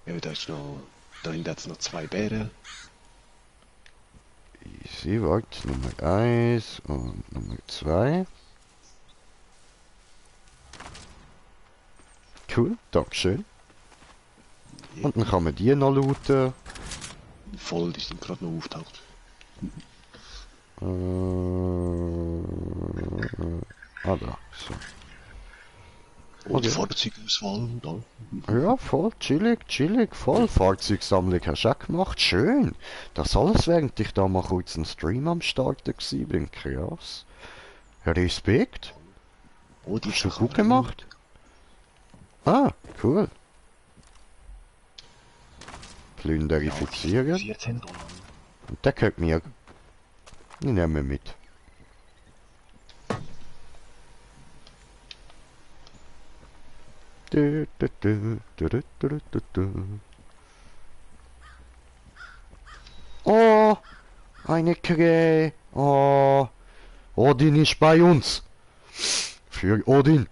Ja, da ist noch... Da hinten hat es noch 2 Bären. Easy, warte, Nummer 1 und Nummer 2. Cool, dankeschön. Und dann kann man die noch looten. Voll, die sind gerade noch auftaucht. Da, so. Und Okay. Fahrzeugauswahl da. Ja, voll chillig, voll. Fahrzeugsammlung hast du auch gemacht, schön. Das alles, während ich da mal kurz einen Stream am Starten gsi bin, krass. Respekt. Oh, die Hast du gut gemacht? gemacht. Ah, cool. Plünderifizieren. 14 $. Und der gehört mir. Ich nehme mit. Oh, eine Krähe. Oh, Odin ist bei uns. Für Odin.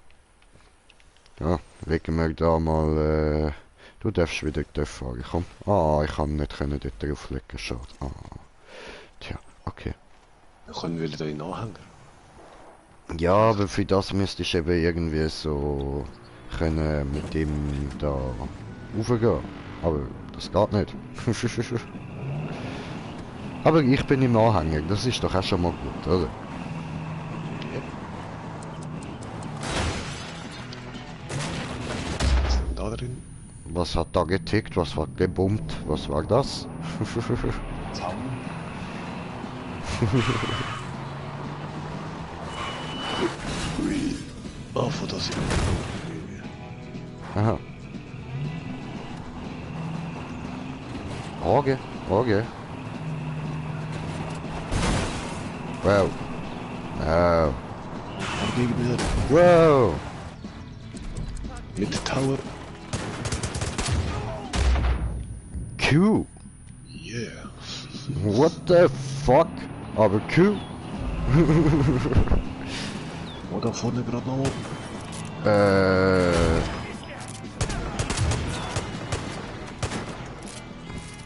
Ja, wecken wir da mal. Du darfst wieder fahren, komm. Ah, ich kann nicht dort drauflegen, schade. Ah. Tja, okay. Wir können wieder da in den Anhänger. Ja, aber für das müsste ich eben irgendwie so können mit dem da raufgehen. Aber das geht nicht. Aber ich bin im Anhänger, das ist doch auch schon mal gut, oder? Was ist denn da drin? Was hat da getickt? Was war gebummt? Was war das? Zaun. Ui. Oh, von da sind wir. Aha. Okay, okay. Wow. Wow. Gegenüber. Wow. Mit Tower. Cool. Yeah. What the fuck? Aber cool. Oh, da vorne gerade noch.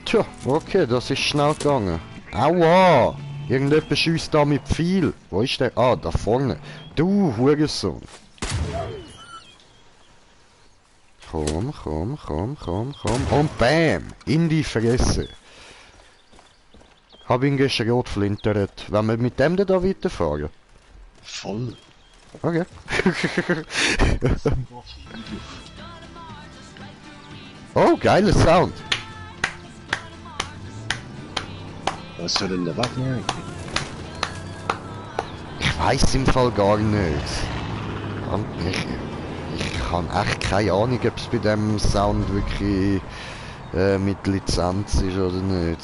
Tja, okay, das ist schnell gegangen. Aua! Irgendjemand schiesst da mit Pfeil. Wo ist der? Ah, da vorne. Du, Hurensohn. Komm. Und bam! In die Fresse. Hab ihn geschrotflintert. Wenn wir mit dem da weiterfahren? Voll. Okay. Oh, geiler Sound. Was soll denn der Wagen eigentlich? Ich weiß im Fall gar nicht. Und ich habe echt keine Ahnung, ob es bei dem Sound wirklich mit Lizenz ist oder nicht.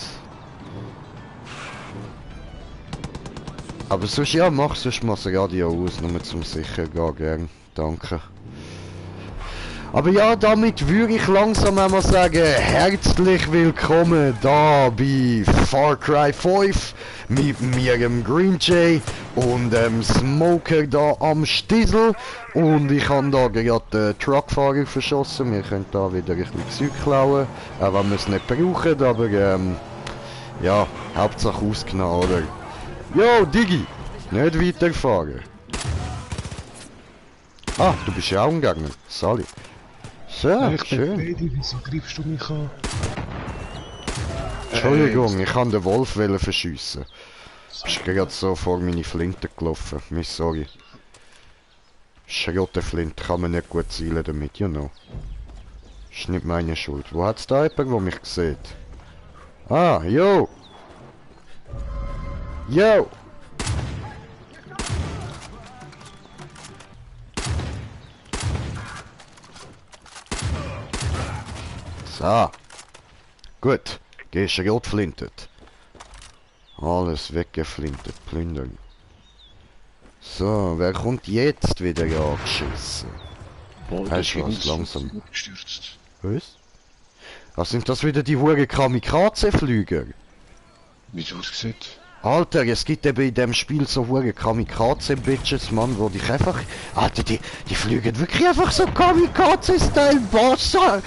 Aber sonst ja, mach sonst mal das Radio aus, nur zum sicher gehen, gern. Danke. Aber ja, damit würde ich langsam einmal sagen, herzlich willkommen da bei Far Cry 5 mit mir, dem Green Jay und dem Smoker da am Stiesel. Und ich habe da gerade den Truckfahrer verschossen, wir können da wieder ein bisschen Zeug klauen, auch wenn wir es nicht brauchen, aber ja, Hauptsache ausgenommen, oder? Yo, Digi, nicht weiterfahren. Ah, du bist ja auch umgegangen, Sally. So, Ich schön. bin ready, wieso greifst du mich an? Entschuldigung, ich kann den Wolf verschiessen. Bist gerade so vor meine Flinte gelaufen. Mich sorry. Schrottenflinte kann man nicht gut zielen damit, you know. Ist nicht meine Schuld. Wo hat's da jemand, der mich sieht? Ah, yo! Yo! So. Gut. Gehst schrotflintet. Alles weggeflintet, plündern. So, wer kommt jetzt wieder angeschissen? Boah, Hast du was langsam? Gestürzt. Was? Was sind das wieder die hure Kamikaze-Flüger? Wie es aussieht? Alter, es gibt eben in dem Spiel so hure Kamikaze-Bitches, Mann, wo dich einfach... Alter, die fliegen wirklich einfach so Kamikaze-Style, Banzai!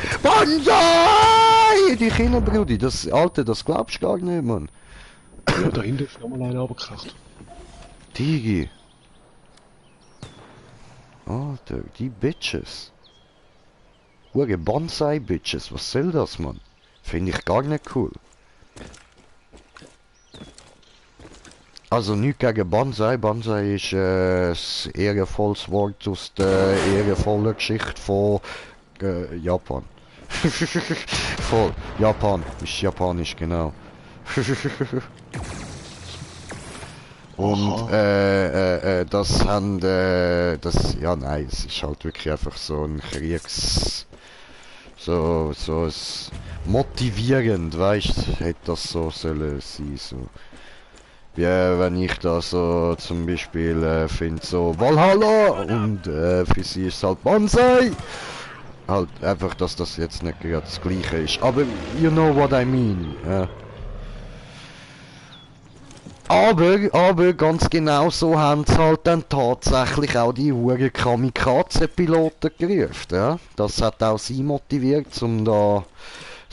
Nein, die Kinder, Brudi, das, Alter, das glaubst du gar nicht, Mann. Ja, da hinten ist nochmal einer runtergekracht. Digi. Alter, die Bitches. Hure Bonsai-Bitches, was soll das, Mann? Finde ich gar nicht cool. Also nicht gegen Bonsai. Bonsai ist ein ehrenvolles Wort aus der ehrenvollen Geschichte von Japan. Voll. Japan. Ist japanisch, genau. Und das haben das ja nein, es ist halt wirklich einfach so ein so es motivierend, weißt, hätte das so sollen sein, so. Wie wenn ich da so zum Beispiel finde so Valhalla und für sie ist es halt Bonsai. Halt einfach, dass das jetzt nicht gerade das gleiche ist. Aber you know what I mean. Aber ganz genau so haben sie halt dann tatsächlich auch die huren Kamikaze-Piloten gerufen, ja. Das hat auch sie motiviert, um da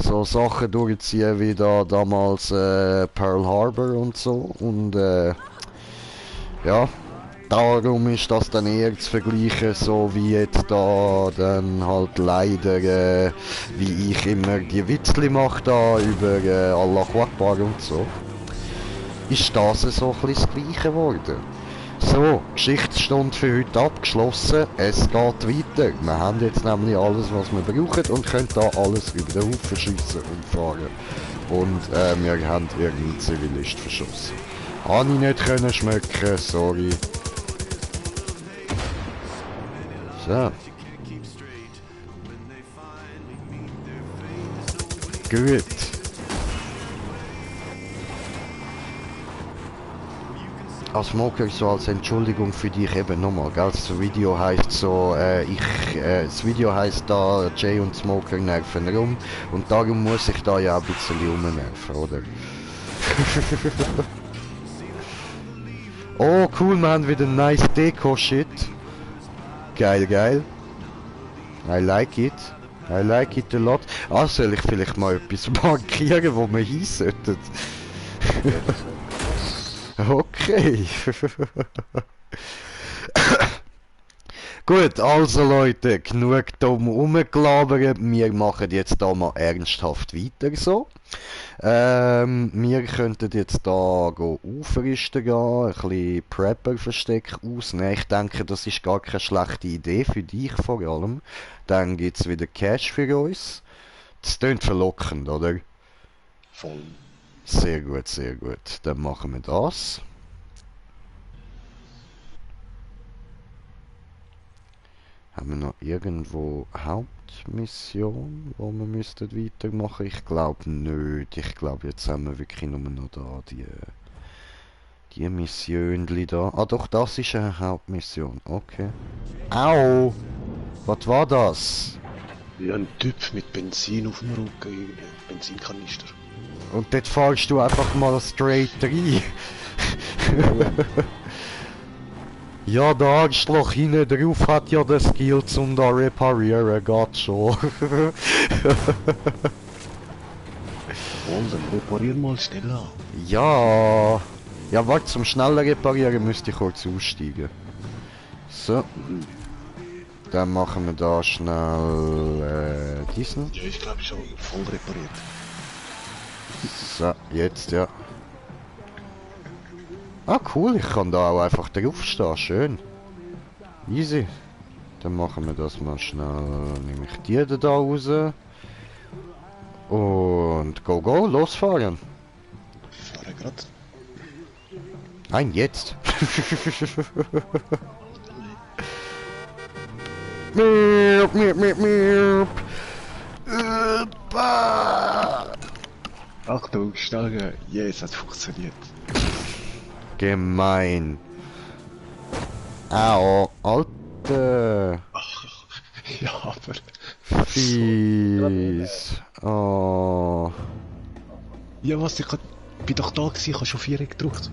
so Sachen durchziehen wie da damals Pearl Harbor und so. Und ja, darum ist das dann eher zu vergleichen, so wie jetzt da dann halt leider, wie ich immer die Witzli mache da über Allahu Akbar und so. Ist das so ein bisschen das Gleiche geworden. So, Geschichtsstunde für heute abgeschlossen. Es geht weiter. Wir haben jetzt nämlich alles, was wir brauchen und können da alles über den Haufen schiessen und fahren. Und wir haben irgendeinen Zivilist verschossen. Habe ich nicht können schmecken, sorry. So. Gut. Als Smoker so als Entschuldigung für dich eben nochmal, gell? Das Video heißt so, das Video heißt da Jay und Smoker nerven rum und darum muss ich da ja ein bisschen rumnerven, oder? Oh cool, wir haben wieder nice Deko-Shit. Geil, geil. I like it. I like it a lot. Ah, soll ich vielleicht mal etwas markieren, wo wir hin sollten? Okay. Gut, also Leute, genug dumm rumgelabert. Wir machen jetzt da mal ernsthaft weiter so. Wir könnten jetzt da aufrüsten gehen, ein bisschen Prepper-Versteck ausnehmen. Ich denke, das ist gar keine schlechte Idee für dich vor allem. Dann gibt es wieder Cash für uns. Das klingt verlockend, oder? Voll. Sehr gut, sehr gut. Dann machen wir das. Haben wir noch irgendwo Hauptmission, wo wir müssten weitermachen? Ich glaube nicht. Ich glaube, jetzt haben wir wirklich nur noch da die Missionli da. Ah doch, das ist eine Hauptmission. Okay. Au! Was war das? Ja, ein Typ mit Benzin auf dem Rücken, Benzinkanister. Und dort fahrst du einfach mal straight rein. Ja, der Arschloch hinten drauf hat ja den Skill zum da reparieren, geht schon. Wohl, dann reparier mal schnell an. Ja. Ja, warte, zum schneller reparieren müsste ich kurz aussteigen. So. Dann machen wir da schnell diesen. Ja, ich glaube schon voll repariert. So, jetzt ja. Ah cool, ich kann da auch einfach draufstehen, schön. Easy. Dann machen wir das mal schnell, nehme ich die da raus. Und go, losfahren. Ich fahre grad. Nein, jetzt. Miep, miep, miep, miep. Achtung, Stange. Yes, hat funktioniert. Gemein. Au, Alter. Ja, aber... Fies. Oh. Ja, was, ich bin doch da gewesen, ich habe schon 4 gedrückt.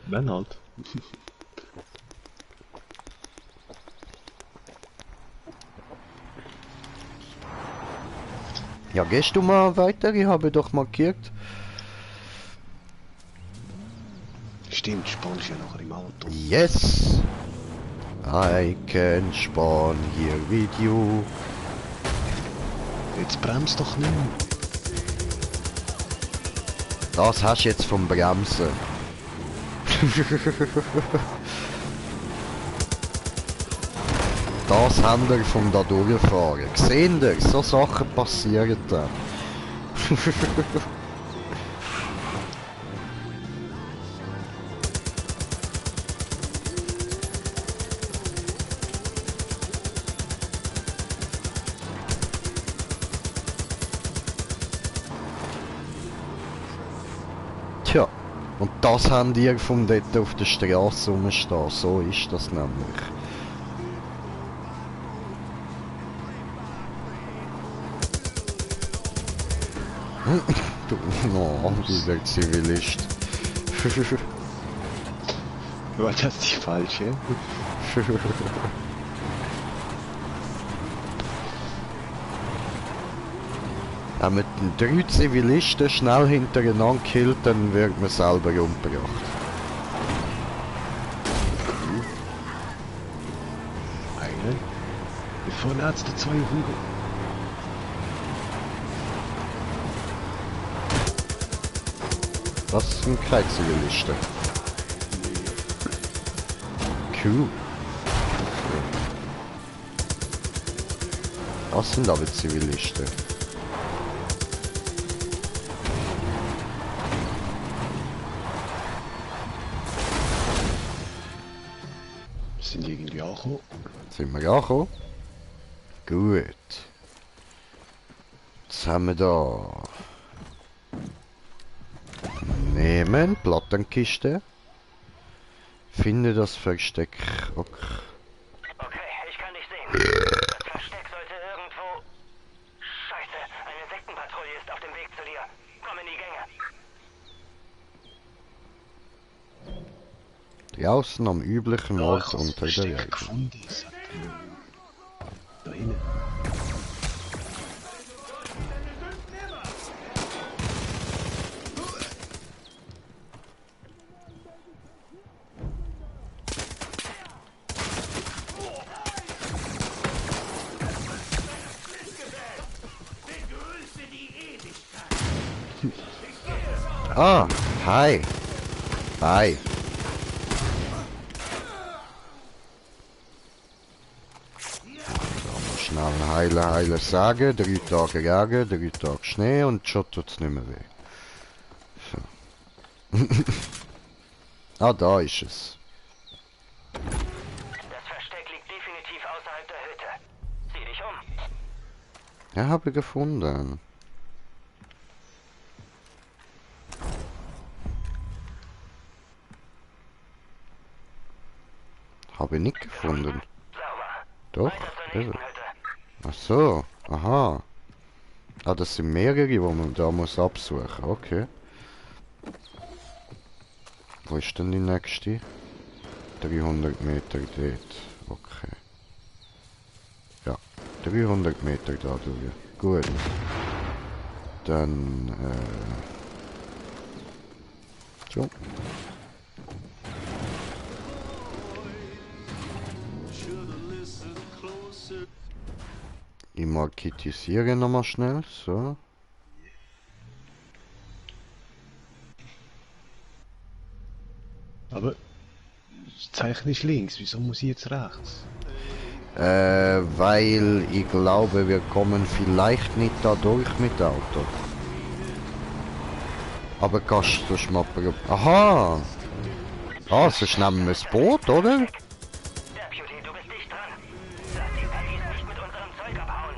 Wenn halt. Ja, gehst du mal weiter? Ich habe doch markiert. Stimmt, spawnst ja nachher im Auto. Yes! I can spawn here with you. Jetzt bremst doch nicht mehr. Das hast du jetzt vom Bremsen. Das haben wir vom da durchfahren. Seht ihr, so Sachen passieren dann. Tja, und das haben die von dort auf der Straße rumstehen. So ist das nämlich. Du, no, dieser Zivilist. War das die falsche? Wenn man den 3 Zivilisten schnell hintereinander killt, dann wird man selber umgebracht. Eine. Bevor Arzt der 200. Das sind keine Zivilisten. Cool. Das sind aber Zivilisten. Sind die irgendwie angekommen? Sind wir angekommen? Gut. Was haben wir da? Nehmen, Plattenkiste. Finde das Versteck. Okay. Okay, ich kann dich sehen. Das Versteck sollte irgendwo... Scheiße, eine Sektenpatrouille ist auf dem Weg zu dir. Komm in die Gänge. Draußen am üblichen Ort unter der Versteck Erde. gefunden. Da hinten. Ah, hi. Hi. Schnell heiler sagen, 3 Tage Regen, 3 Tage Schnee und schon tut's nicht mehr weh. So. Ah, da ist es. Das Versteck liegt definitiv außerhalb der Hütte. Sieh dich um. Ja, habe ich gefunden. Habe ich nicht gefunden. Sauber. Doch, Weiter zur ist nächsten es. Hütte. Ach so, aha. Ah, das sind mehrere, die man da muss absuchen. Okay. Wo ist denn die nächste? 300 Meter dort. Okay. Ja, 300 Meter da durch. Gut. Dann, so. Ich marketisiere nochmal schnell, so. Aber das Zeichen ist links, wieso muss ich jetzt rechts? Weil ich glaube, wir kommen vielleicht nicht da durch mit dem Auto. Aber kannst du sonst mal probieren. Aha! Ah, sonst nehmen wir das Boot, oder? Deputy, du bist dicht dran. Lass die Paddies nicht mit unserem Zeug abhauen.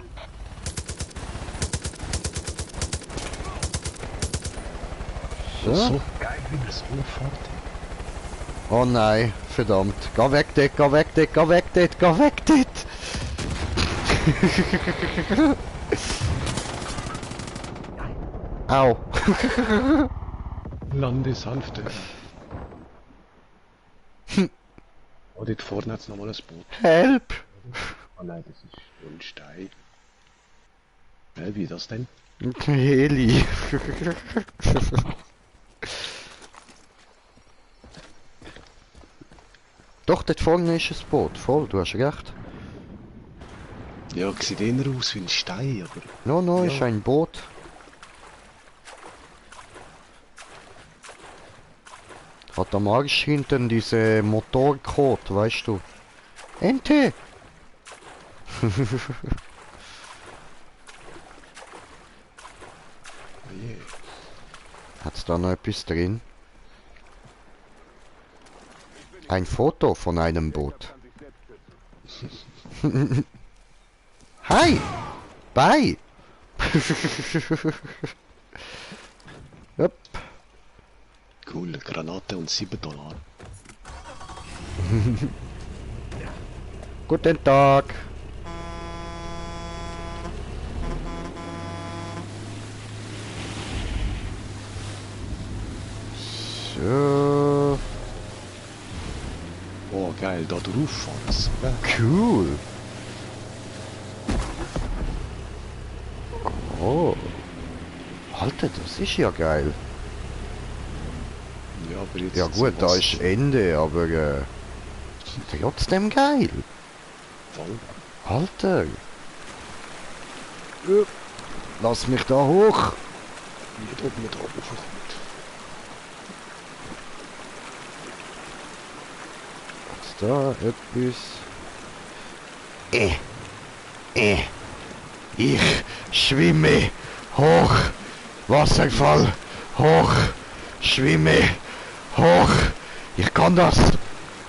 So. So geil, wie wir so fertig. Oh nein, verdammt. Geh weg dort, geh weg dort, geh weg dort, geh weg dort! Au! Lande sanfte. Oh, dort vorne hat es nochmal ein Boot. Help! Oh nein, das ist ein Stein. Hä, wie das denn? Heli. Doch, dort vorne ist ein Boot. Voll, du hast recht. Ja, sieht eher aus wie ein Stein, aber... No, no, Ja. ist ein Boot. Hat am Arsch hinten diese Motorcode, weißt du? Ente! Oh je. Hat's da noch etwas drin? Ein Foto von einem Boot. Hi! Bye! Jupp. Cool, Granate und $7. Guten Tag! So. Oh, geil, da drauf fahren. Das ist so geil. Cool. Oh. Alter, das ist ja geil. Ja, aber jetzt... Ja gut, da ist Ende, aber trotzdem geil. Voll. Alter. Lass mich da hoch. Nicht oben, nicht oben, hoch mit. Ist da etwas? Ich schwimme hoch. Wasserfall hoch. Schwimme hoch. Ich kann das.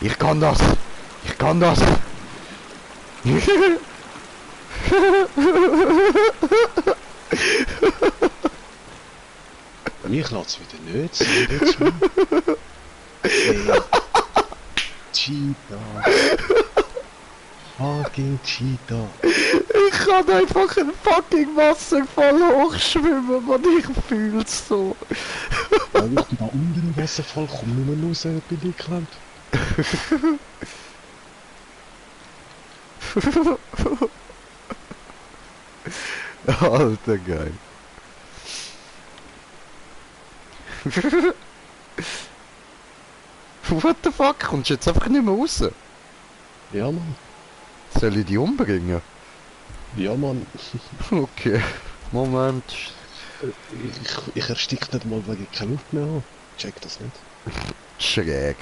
Ich kann das. Ich kann das. Mich lässt es wieder nicht sein, jetzt schon. Hey. Cheetah. Fucking Cheetah. Ich kann einfach einen fucking Wasserfall hochschwimmen, und ich fühl's so. Wenn ich da unten im Wasserfall komme, nicht mehr raus, bin ich geklemmt. Alter, geil. What the fuck? Kommst du jetzt einfach nicht mehr raus? Ja, Mann. Soll ich die umbringen? Ja, Mann. Okay. Moment. Ich erstick nicht mal, weil ich keine Luft mehr habe. Check das nicht. Schräg.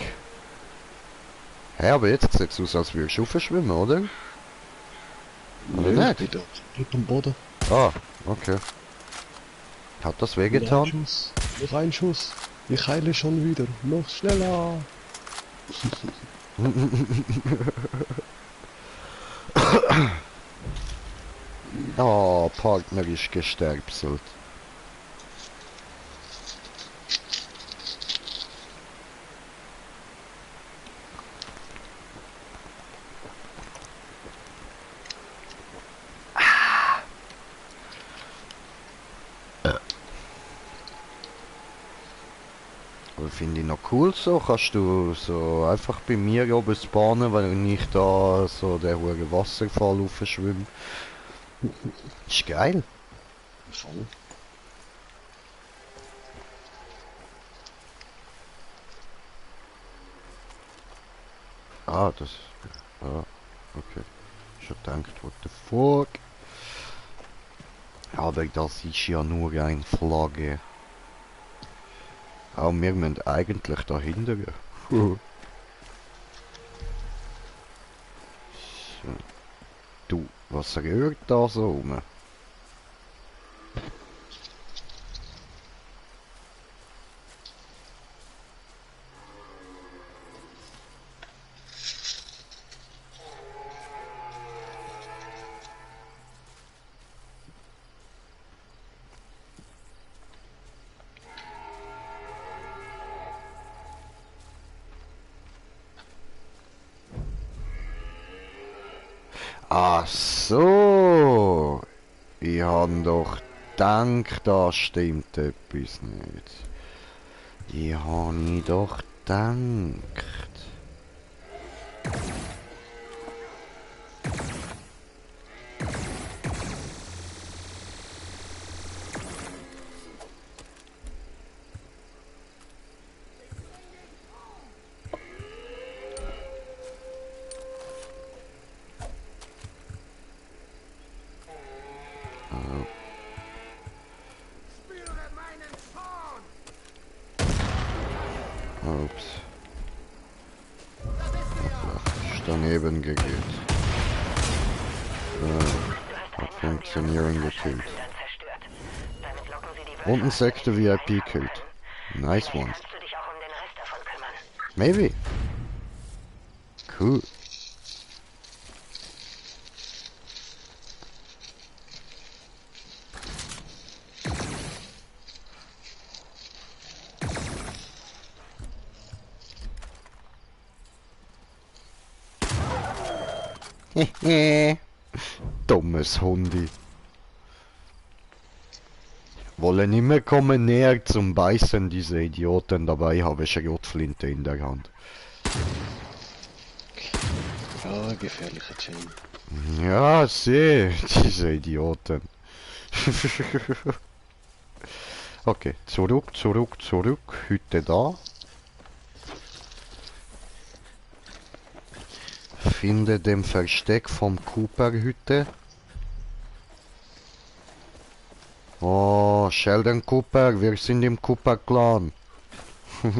Hä, aber jetzt sieht es aus, als würdest du raufschwimmen, oder? Oder Nö, nicht? ich bin da nicht am Boden. Ah, okay. Hat das Noch ein wehgetan? Schuss. Noch ein Schuss. Ich heile schon wieder. Noch schneller. Oh, Partner ist gesterbselt. Aber finde ich noch cool so, kannst du so einfach bei mir oben spawnen, wenn ich da so der hohe Wasserfall aufschwimme. Ist geil. Voll. Ah, das... Ah, okay. Schon gedacht, what the fuck? Aber das ist ja nur ein Flagge. Auch wir müssen eigentlich dahinter gehen. So. Du, was rührt da so rum? Ach so. Ich habe doch gedacht, da stimmt etwas nicht. Ich habe doch gedacht. Ups. Ist daneben gegeben. Hat funktionieren gekillt. Dann zerstört. Damit locken sie die Und ein Sektor VIP killt. Nice one. Kannst du dich auch um den Rest davon kümmern? Maybe. Cool. Dummes Hundi. Wollen nicht mehr kommen näher zum Beißen, diese Idioten. Dabei habe ich Schrotflinte in der Hand. Ja, gefährlicher Chain. Ja, sehe, diese Idioten. Okay, zurück, zurück, zurück. Hütte da. Finde den Versteck vom Cooper-Hütte. Oh, Sheldon Cooper, wir sind im Cooper-Clan. Schon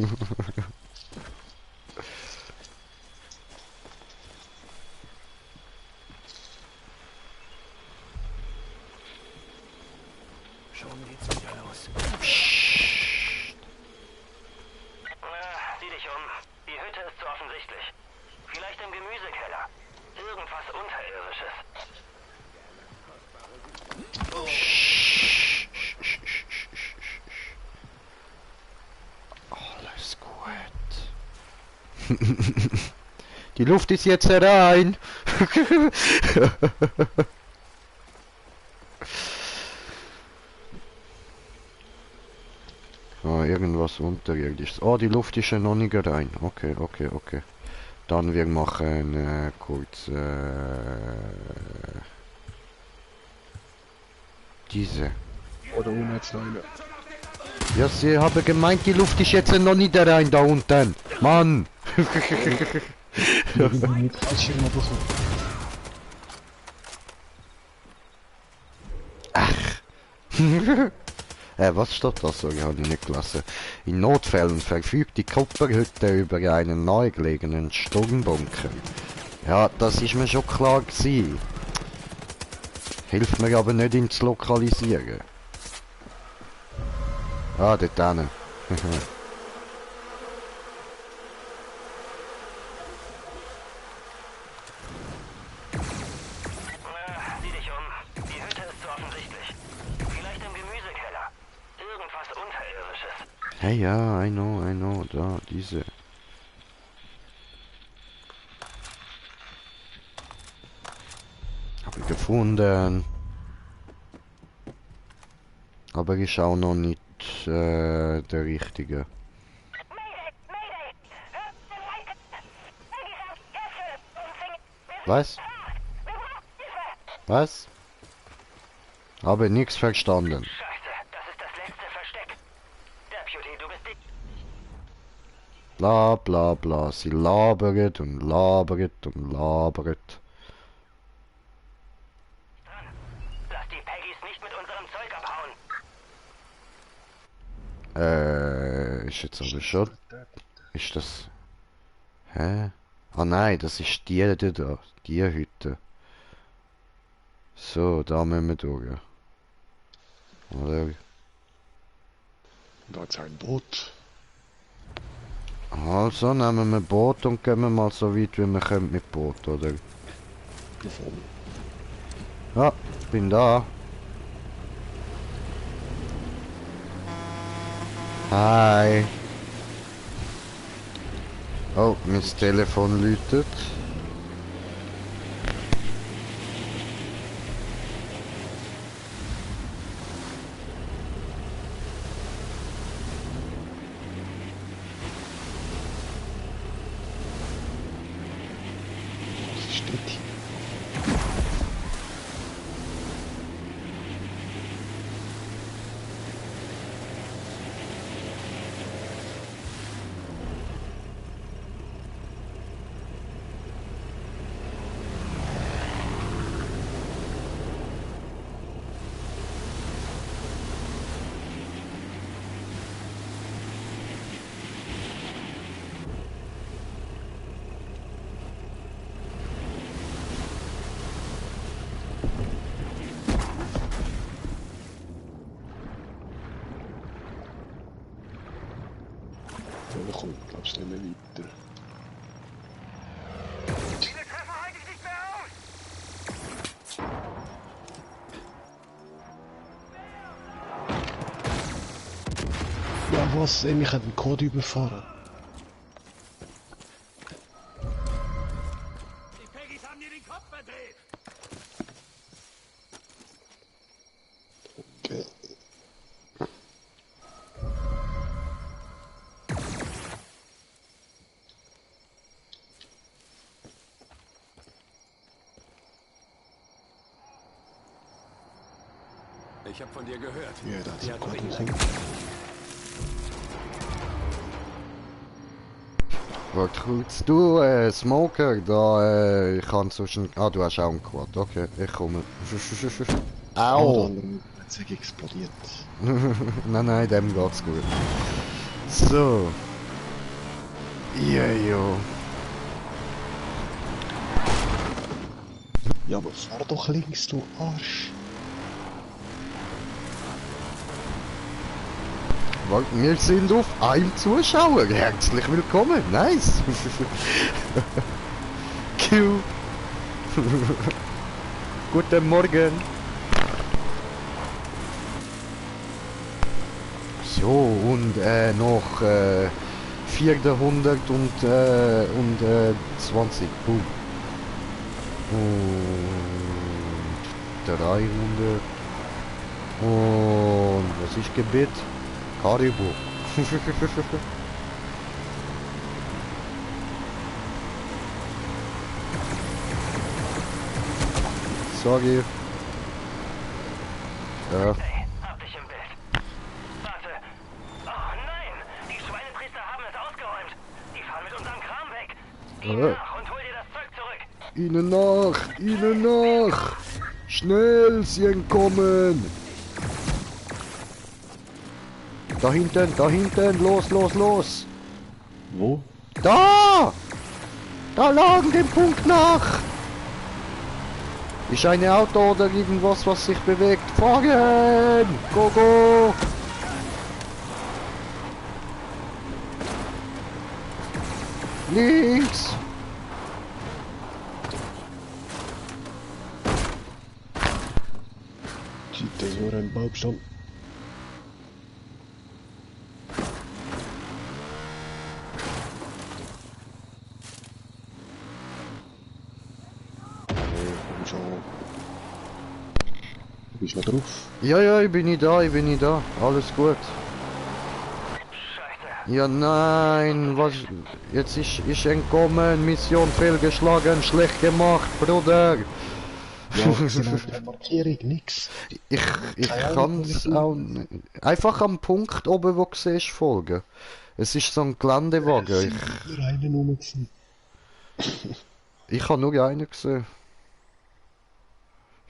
geht's wieder los. Sieh dich um. Die Hütte ist zu offensichtlich. Vielleicht im Gemüsekeller. Irgendwas Unterirdisches. Alles gut. Die Luft ist jetzt herein. Ah, irgendwas Unterirdisches. Oh, die Luft ist ja noch nicht rein. Okay, okay, okay. Dann wir machen kurz diese. Oder ohne jetzt eine. Ja, sie haben gemeint, die Luft ist jetzt noch nicht rein da unten. Mann! Was steht da so? Ich habe nicht gelesen. In Notfällen verfügt die Kupferhütte über einen nahegelegenen Sturmbunker. Ja, das ist mir schon klar gewesen. Hilft mir aber nicht, ihn zu lokalisieren. Ah, dort hinten. Sieh dich um. Die Hütte ist zu offensichtlich. Vielleicht im Gemüsekeller. Irgendwas Unterirdisches. Hey, ja, I know, da, diese. Habe ich gefunden. Aber ich auch noch nicht der richtige. Mayday! Mayday! Hört den Leiter! Peggy sagt Hilfe! Umfing! Was? Wir brauchen Hilfe! Was? Habe nichts verstanden. Scheiße, das ist das letzte Versteck. Deputy, du bist dick. Bla bla bla. Sie labert und labert und labert. Lass die Peggys nicht mit unserem Zeug abhauen. Ist jetzt aber schon. Ist das. Hä? Ah nein, das ist die da. Die Hütte. So, da müssen wir durch. Oder? Da hat's ein Boot. Also nehmen wir Boot und gehen wir mal so weit wie wir können mit Boot, oder? Ja, bin da. Hi. Oh, mein Telefon läutet. Was steht hier? kommt, glaubst du, nicht mehr weiter. Diese Treffer halte ich nicht mehr aus! Ja was, ey, mich hat ein Code überfahren. Die Peggies haben dir den Kopf verdreht! Okay. Ich habe von dir gehört. Ja, da hat Die sich hat Code Ring. umgekommen. Was tust du, Smoker? Da, ich kann zwischen... Ah, du hast auch einen Quad. Okay, ich komme. Au! Hat sich explodiert. Nein, nein, dem geht's gut. So. Jo. Ja, aber fahr doch links, du Arsch. Wir sind auf einem Zuschauer. Herzlich willkommen. Nice. Q. Guten Morgen. So, und noch 400 und 20. Boom. Und 300. Und was ist Gebet? Karibu. Sorry. Ja. Hey, hab dich im Bild. Warte. Oh nein! Die Schweinepriester haben es ausgeräumt. Die fahren mit unserem Kram weg. Ihnen nach und hol dir das Zeug zurück. Ihnen nach! Ihnen nach! Schnell, sie entkommen! Da hinten, los! Wo? Da! Da lagen dem Punkt nach! Ist ein Auto oder irgendwas, was sich bewegt? Fahren! Go! Links! Shit, da ist nur ein Baumstamm. Komm schon. Bist du noch drauf? Ja, ich bin nicht da. Alles gut. Scheiße. Ja, nein, was? Jetzt ist entkommen, Mission fehlgeschlagen, schlecht gemacht, Bruder. Ja, ich sehe keine Markierung, nix. Ich kann's auch nicht. Einfach am Punkt oben, wo du siehst, folgen. Es ist so ein Geländewagen. Nur eine Nummer gewesen. Ich habe nur einen gesehen.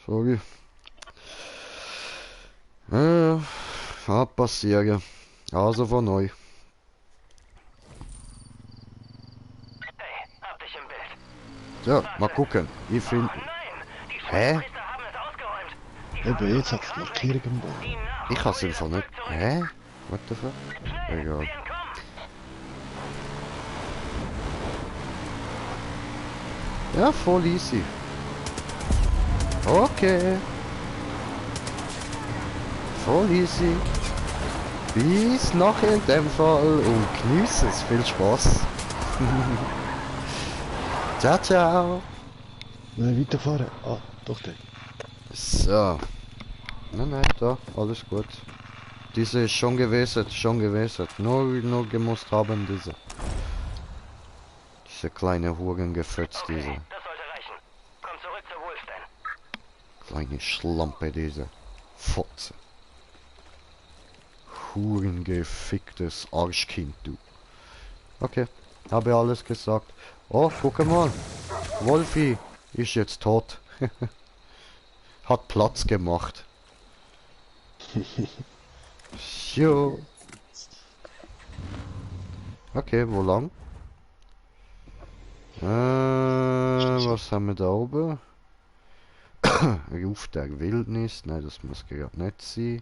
Sorry. Kann passieren. Also von neu. Hey, hab dich im Bild. Ja, mal gucken. Ich finde. Oh nein! Die Hä? Schweinepriester haben es ausgeräumt. Die fahren Eben, mit jetzt hat unserem es Kram weg. Markierung im Baum. Ihnen nach Ich und hab's hol im dir Fall das nicht. Zeug zurück. Hä? What the fuck? Schnell, Egal. sie entkommen. Ja, voll easy. Okay. Voll easy. Bis nachher in dem Fall und genieß es. Viel Spaß. Ciao. Nein, weiterfahren. Ah, doch der. So. Nein, da, alles gut. Diese ist schon gewesen. Nur gemusst haben diese. Diese kleine Hurengefötz, diese. Okay, das sollte reichen. Komm zurück zur Wolfstein. Kleine Schlampe, diese. Fotze. Hurengeficktes Arschkind, du. Okay, habe alles gesagt. Oh, guck mal. Wolfi ist jetzt tot. Hat Platz gemacht. Jo. Okay, wo lang? Was haben wir da oben? Ruf der Wildnis. Nein, das muss gerade nicht sein.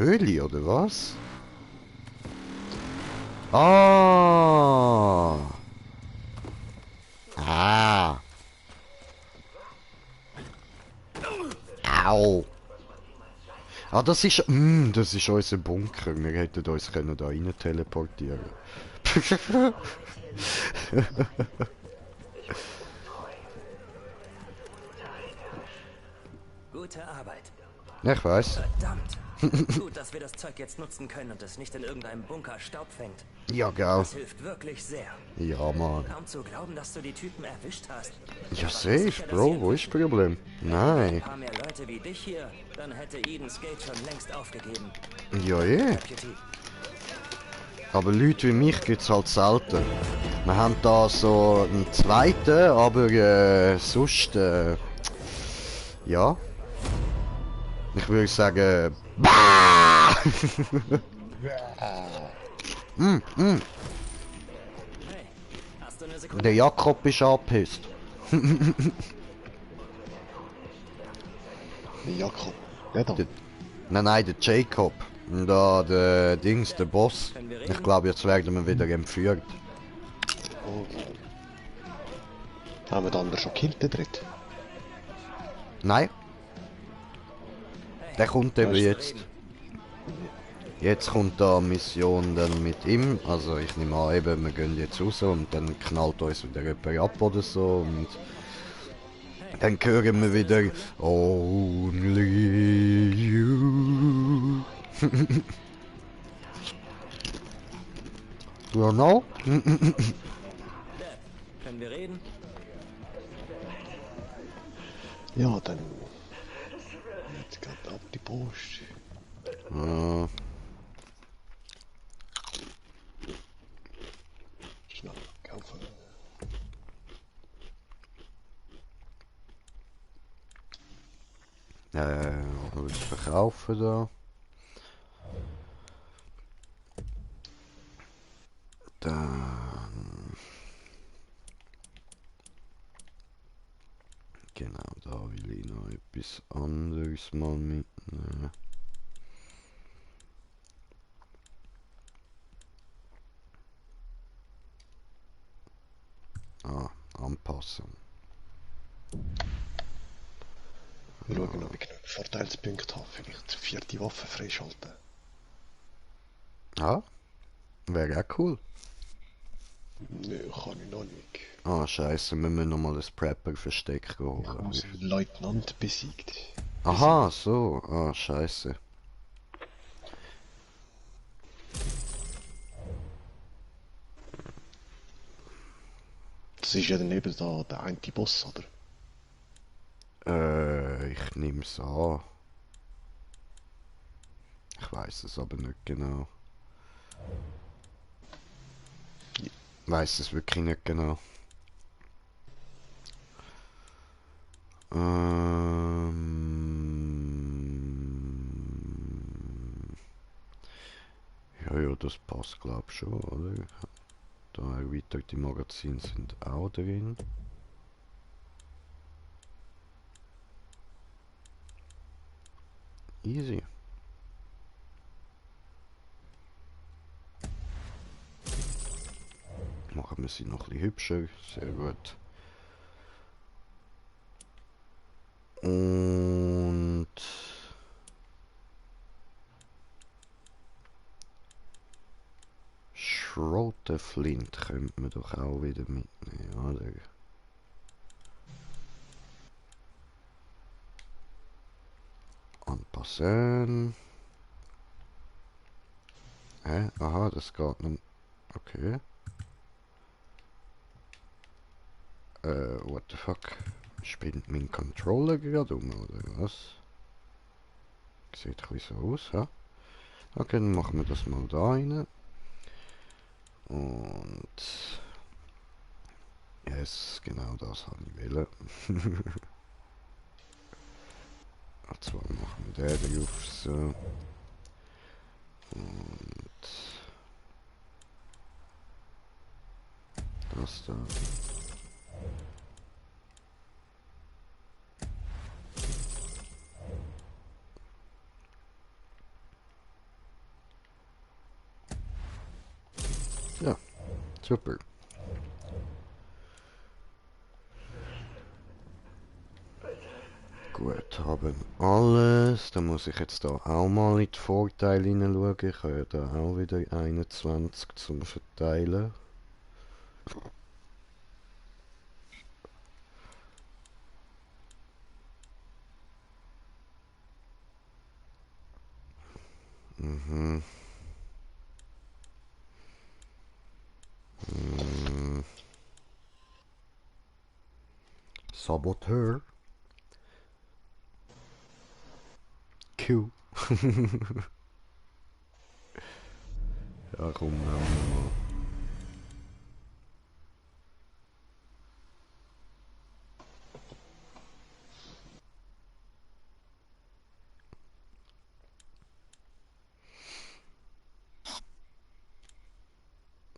Höhle, oder was? Ah! Ah! Au! Ah, das ist unser Bunker. Wir hätten uns können da rein teleportieren. Gute Arbeit. Ich weiß. Verdammt. Gut, dass wir das Zeug jetzt nutzen können und es nicht in irgendeinem Bunker Staub fängt. Ja, gell. Das hilft wirklich sehr. Ja, Mann. Kaum zu glauben, dass du die Typen erwischt hast. Ja, safe, Bro. Wo ist das Problem? Nein. Ein paar mehr Leute wie dich hier, dann hätte Eden's Gate schon längst aufgegeben. Ja, eh. Deputy. Aber Leute wie mich gibt's halt selten. Wir haben da so einen zweiten, aber sonst, ja. Ich würde sagen, bah! Hey, hast du eine Sekunde? Der Jakob ist angepisst. Jakob. Ja, da. Nein, der Jacob. Und da der Dings, der Boss. Ich glaube, jetzt werden wir wieder entführt. Okay. Haben wir den anderen schon gekillt, den dritten? Nein, der kommt eben Weißt du, jetzt. Jetzt kommt da eine Mission dann mit ihm. Also ich nehme an, eben, wir gehen jetzt raus und dann knallt uns wieder jemand ab oder so. Und dann hören wir wieder Only You. You know? Dad, können wir reden? Ja, dann. Jetzt geht ab die Post. Ja. Schnell kaufen. Was verkaufen da? Dann... Genau, da will ich noch etwas anderes mal mitnehmen. Ah, Anpassung. Wir schauen, ob ich genug Vorteilspunkte habe. Vielleicht 4. Waffe freischalten. Ah, wäre auch cool. Nö, kann ich noch nicht. Ah, scheiße, wir müssen nochmal das Prepper-Versteck Ich holen. habe einen Leutnant besiegt. Aha, so. Ah, scheiße. Das ist ja daneben da der eine Boss, oder? Ich nehme es an. Ich weiß es aber nicht genau. Weiß es wirklich nicht genau. Ja, das passt glaub schon, oder? Da erweiterte Magazine sind auch drin. Easy. Machen wir sie noch ein bisschen hübscher. Sehr gut. Und... Schrote Flint könnte man doch auch wieder mitnehmen, oder? Anpassen. Aha, das geht noch. Okay. What the fuck? Spinnt mein Controller gerade um, oder was? Sieht ein bisschen so aus, ja? Okay, dann machen wir das mal da rein. Und... Yes, genau das habe ich wollen. Und zwar machen wir den drauf, so. Und... Das da. Super. Gut, haben alles. Dann muss ich jetzt da auch mal in die Vorteile hineinschauen. Ich habe ja da auch wieder 21 zum Verteilen. Mhm. Saboteur. Q. Ja, komm, nehmen wir mal.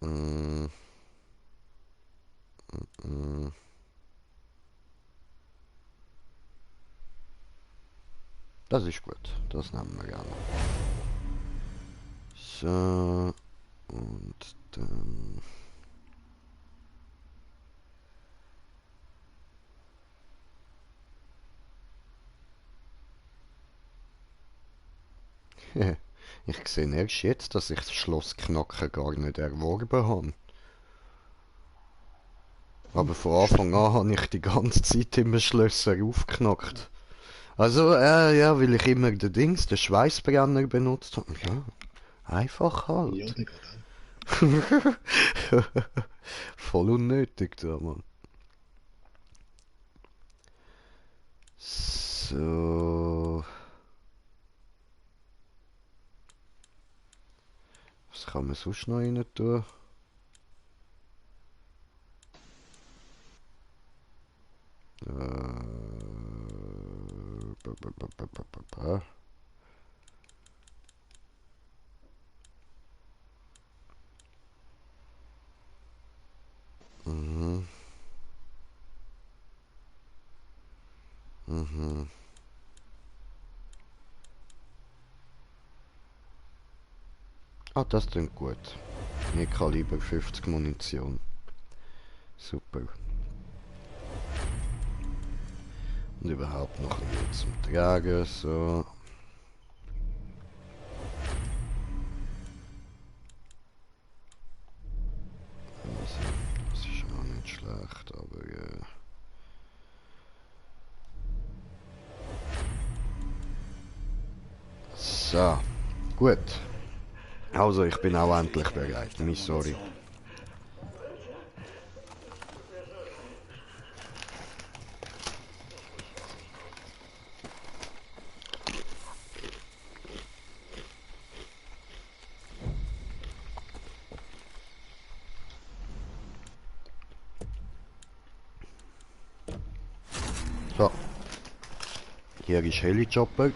Mm, mm. Das ist gut, das nehmen wir gerne. So, und dann... Ich sehe erst jetzt, dass ich das Schloss Knacken gar nicht erworben habe. Aber von Anfang an habe ich die ganze Zeit immer Schlösser aufgeknackt. Also, ja, weil ich immer den Schweißbrenner benutzt habe. Ja, einfach Ja, halt. der geht auch. Voll unnötig da, Mann. So. Was kann man sonst noch rein tun? Ba, ba, ba, ba, ba, ba, ba. Mhm. Mhm. Ah, das klingt gut. Mehr Kaliber 50 Munition. Super. Und überhaupt noch ein bisschen zum Tragen, so. Also, das ist auch nicht schlecht, aber So, gut. Also, ich bin auch endlich bereit. Sorry. So, hier ist Heli-Chopper.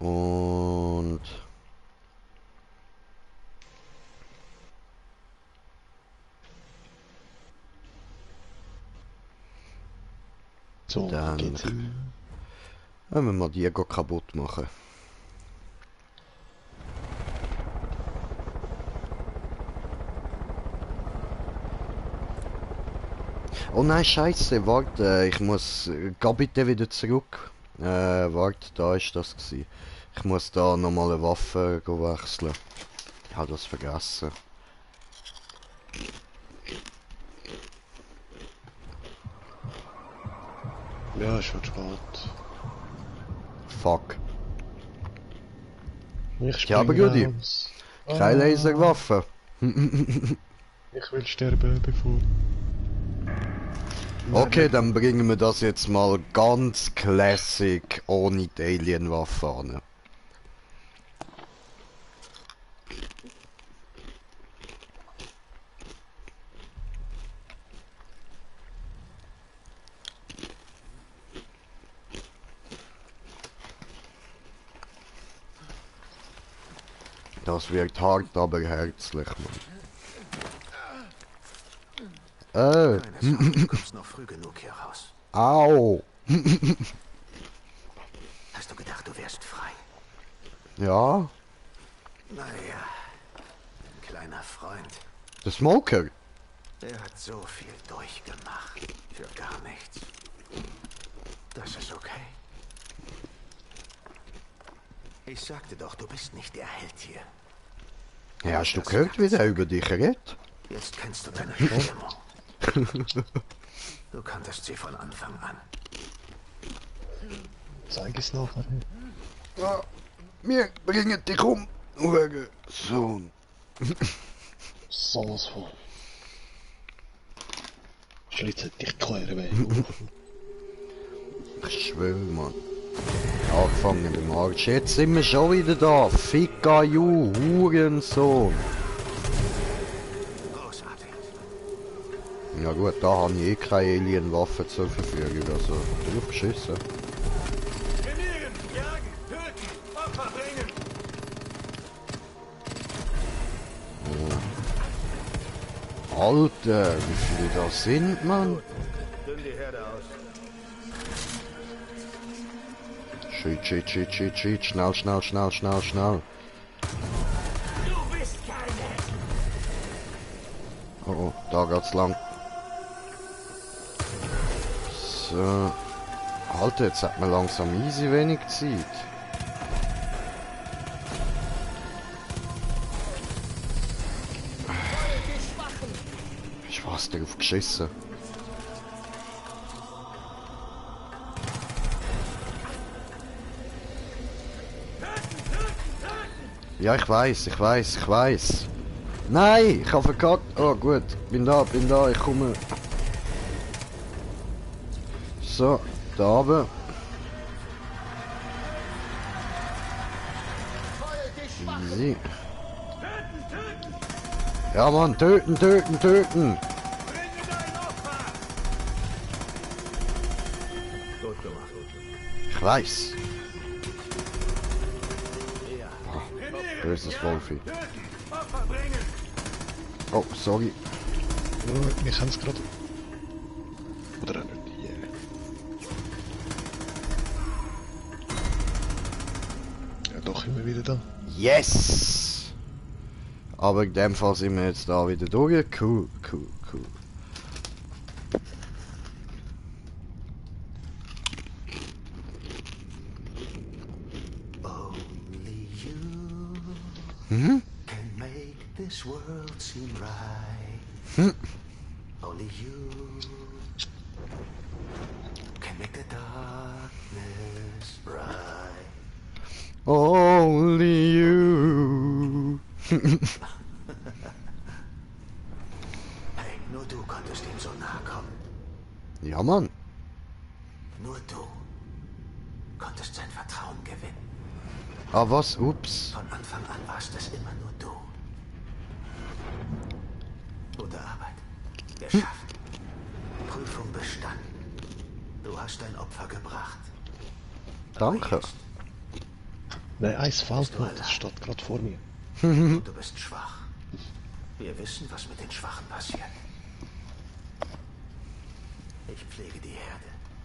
Und So, dann geht's ihm. wenn wir mal die kaputt machen. Oh nein, scheiße, warte, ich muss, geh bitte wieder zurück. Warte, da ist das gewesen. Ich muss da nochmal eine Waffe wechseln. Ich habe das vergessen. Ja, ist schon spät. Fuck. Ich Tja, aber springe Gudi, raus. keine Laserwaffe. Ich will sterben, bevor... Okay, dann bringen wir das jetzt mal ganz classic ohne die Alienwaffe an. Das wird hart, aber herzlich, Mann. Keine Sorge, du kommst noch früh genug hier raus. Au. Hast du gedacht, du wärst frei? Ja, Naja, kleiner Freund. der Smoker. Er hat so viel durchgemacht. Für gar nichts. Das ist okay. Ich sagte doch, du bist nicht der Held hier. Ja, hast du gehört, wie der über dich redet? Jetzt kennst du deine Bestimmung. Du kanntest sie von Anfang an. Zeig es nachher. Ja, wir bringen dich um, Sohn. Sowas von. Schlitzen dich quer weg. Ich schwöre, Mann. Angefangen im Arsch. Jetzt sind wir schon wieder da. Ficka you, Hurensohn. Großartig. Ja gut, da habe ich eh keine Alien-Waffen zur Verfügung, also drauf geschissen. Trainieren, jagen, töten, Opfer bringen. Alter, wie viele da sind, Mann? Dünn die Herde aus. Shit, schnell. Du bist keine. Oh, da geht's lang. So. Alter, jetzt hat man langsam easy wenig Zeit. Ich was darauf geschissen. Ja, ich weiß. Nein, ich habe verkackt. Oh gut, bin da, ich komme. So, da oben. Easy. Ja Mann, töten. Bringe dein Opfer. Gut gemacht. Ich weiß. Böses Wolfi. Töten, Opfer bringen. Oh, sorry. Oh, wir haben es gerade. Oder auch nicht. Ja, doch immer wieder da. Yes! Aber in dem Fall sind wir jetzt da wieder durch. Cool. Only you Mhm. can make this world seem right. Hm. Only you can make the darkness bright. Only you. Hey, nur du konntest ihm so nahe kommen. Ja, Mann. Nur du konntest sein Vertrauen gewinnen. Ah, was? Ups. Von Anfang an warst es immer nur du. Gute Arbeit. Geschafft. Prüfung bestanden. Du hast dein Opfer gebracht. Aber Danke. jetzt, Nein, eins fehlt noch, das steht gerade vor mir. du bist schwach. Wir wissen, was mit den Schwachen passiert. Ich pflege die Herde.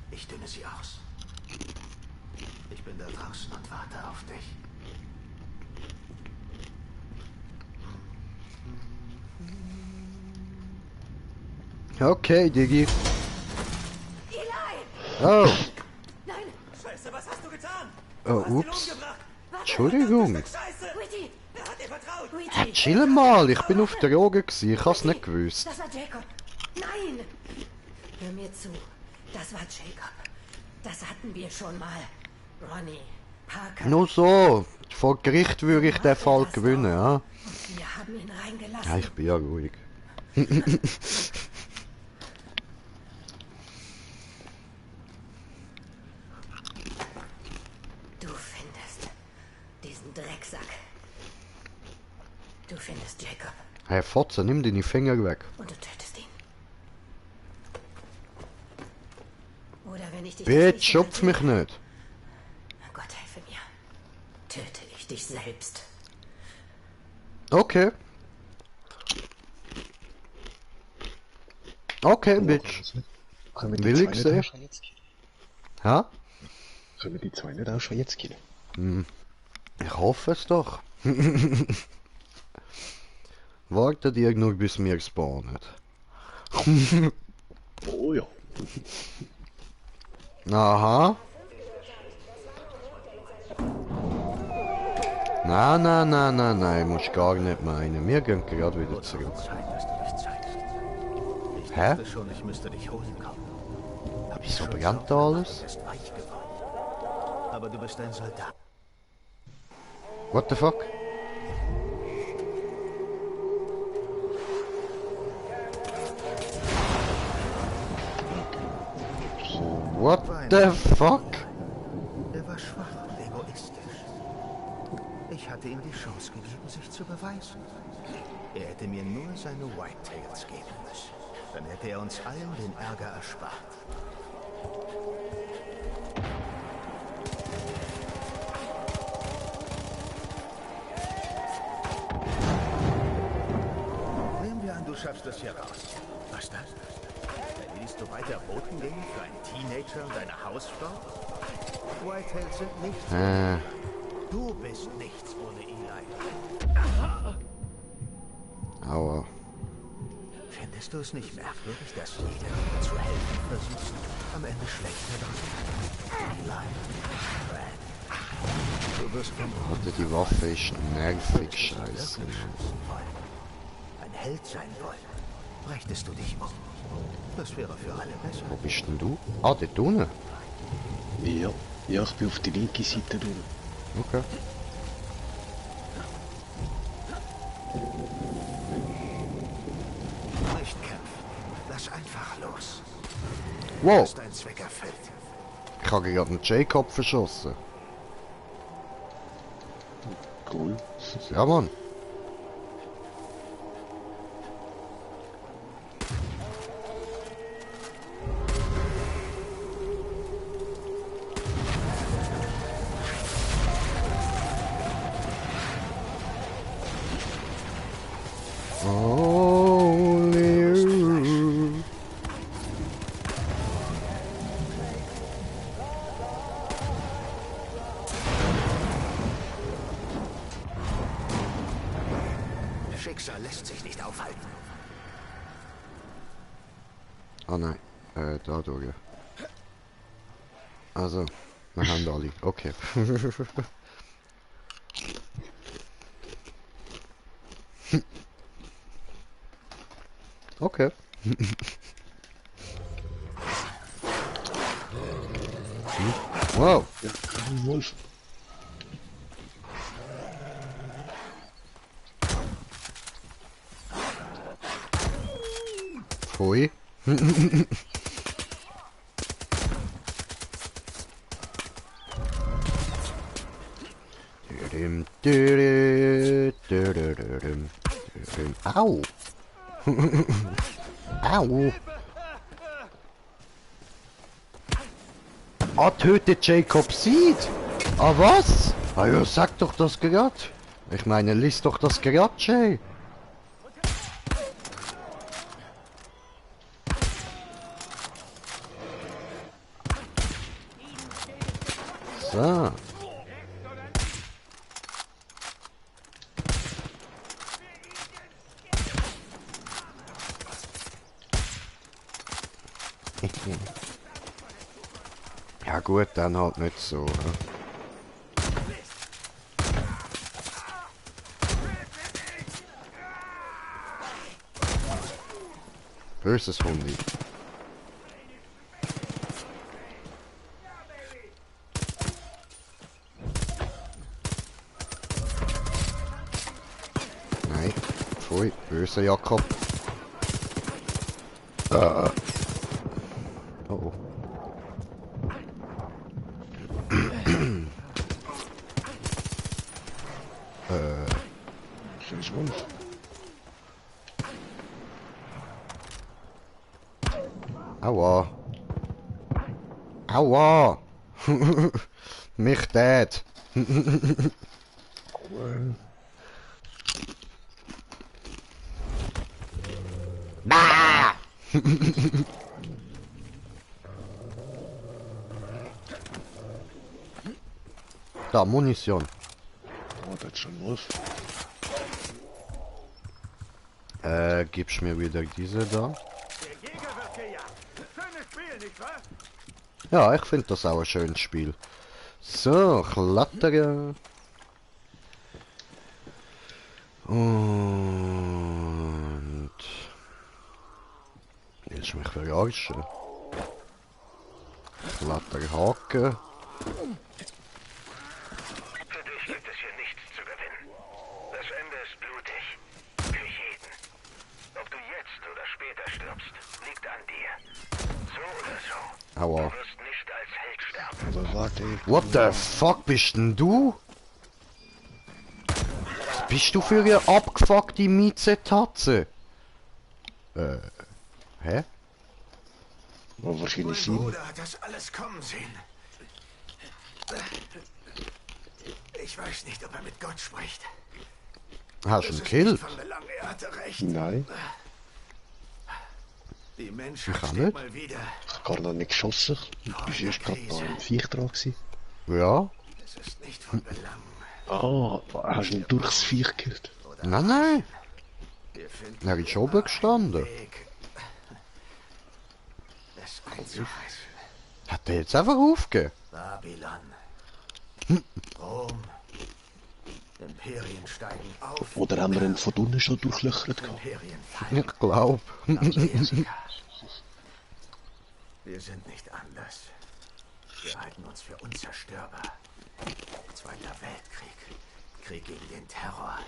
Ich dünne sie aus. Ich bin da draußen und warte auf dich. Okay, Diggi. Eli! Oh. Nein! Scheiße, was hast du getan? Oh, Du hast ihn ups. umgebracht. Entschuldigung. Scheiße. Witty! Wer hat dir vertraut? Witty! Chill mal, ich bin auf der Droge gewesen. Ich hab's nicht gewusst. Das war Jacob! Nein! Hör mir zu. Das war Jacob. Das hatten wir schon mal. Ronnie, Parker. Nur so. Vor Gericht würde ich den Fall gewinnen, ja? Und wir haben ihn reingelassen. Ja, ich bin ja ruhig. Du findest diesen Drecksack. Du findest Jacob. Hey, Fotze, nimm deine Finger weg. Und du tötest ihn. Oder wenn ich dich... Bitch, schupf mich nicht. Gott helfe mir. Töte ich dich selbst. Okay. Okay, Bitch. Können wir Will die ich zwei sehen? nicht auch schon jetzt killen? Hä? Können wir die zwei nicht auch schon jetzt killen? Ich hoffe es doch. Wartet ihr genug, bis wir spawnen? Oh ja. Aha. Nein, musst gar nicht meinen. Wir gehen gerade wieder zurück. Zeit, dass du dich zeigst. Ich Hä? dachte schon, ich müsste dich holen kommen. Hab ich Wieso schon brennt Sorgen da gemacht, alles? du bist weich geworden. Aber du bist ein Soldat. What the fuck? What the fuck? Er war schwach und egoistisch. Ich hatte ihm die Chance gegeben, sich zu beweisen. Er hätte mir nur seine Whitetails geben müssen. Dann hätte er uns allen den Ärger erspart. Nehmen wir an, du schaffst es hier raus. Was das? Dann willst du weiter Boten gehen für einen Teenager und eine Hausfrau? Whitetails sind nichts. Du bist nichts ohne Eli. Aua. Findest du es nicht merkwürdig, dass jeder, der zu helfen versucht, am Ende schlechter dran? Eli, Brad, du wirst von Warte, die Waffe ist nervig, scheiße. wirklich schützen wollen. Ein Held sein wollen. Brächtest du dich um. Das wäre für alle besser. Wo bist denn du? Ah, dort unten. Ja. Ja, ich bin auf der linken Seite drin. Okay. Nicht kämpfen. Lass einfach los. Wow, Ist dein Zweck erfüllt. ich habe gerade einen Jacob verschossen. Cool. Ja, Mann. Only you. Schicksal lässt sich nicht aufhalten. Ah nein, da durch. Also, wir haben alle. Okay. Okay. Wow. Ja, kein Wolf. Pfui. Au. Au. Ah, tötet Jacob Seed. Ah, was? Ah ja, sag doch das gerade. Ich meine, lies doch das gerade, Jay. So. Ja gut, dann halt nicht so. Hä? Böses Hundi. Nein, pfui, böser Jakob. Oh oh. Schönes Wolf. Aua. Aua. Mich tät. Cool. Bah! Da, Munition. Oh, das ist schon los. Gibst mir wieder diese da? Der Jäger wird gejagt. Schönes Spiel, nicht wahr? Ja, ich finde das auch ein schönes Spiel. So, Klettern. Und... Willst du mich verarschen? Kletterhaken. Für dich gibt es hier nichts zu gewinnen. Das Ende ist blutig. Für jeden. Ob du jetzt oder später stirbst, liegt an dir. So oder so. Aua. Du wirst nicht als Held sterben. Aber warte. What the fuck bist denn du? Was bist du für eine abgefuckte Miezetatze? Hä? Oh, wahrscheinlich Mein sie. Bruder hat das alles kommen sehen. Ich weiß nicht, ob er mit Gott spricht. Hast du Das ihn ist gekillt? nicht von Belang, er hatte recht. Nein, Die Menschheit kann steht nicht. mal wieder. gar noch nicht geschossen. Du bist erst gerade da im Viech dran gewesen. Ja. Es ist nicht von Belang. Ah, hast du ihn durchs Viech gekillt? Nein, nein. Wir finden Er ist oben gestanden. Weg, es einzureißen. Hat der jetzt einfach aufgegeben? Babylon. Rom. Imperien steigen auf. Oder haben wir ihn von unten schon durchlöchert gehabt? Imperien fallen. Ich glaub. Jessica. Wir sind nicht anders. Wir halten uns für unzerstörbar. Zweiter Weltkrieg. Krieg gegen den Terror.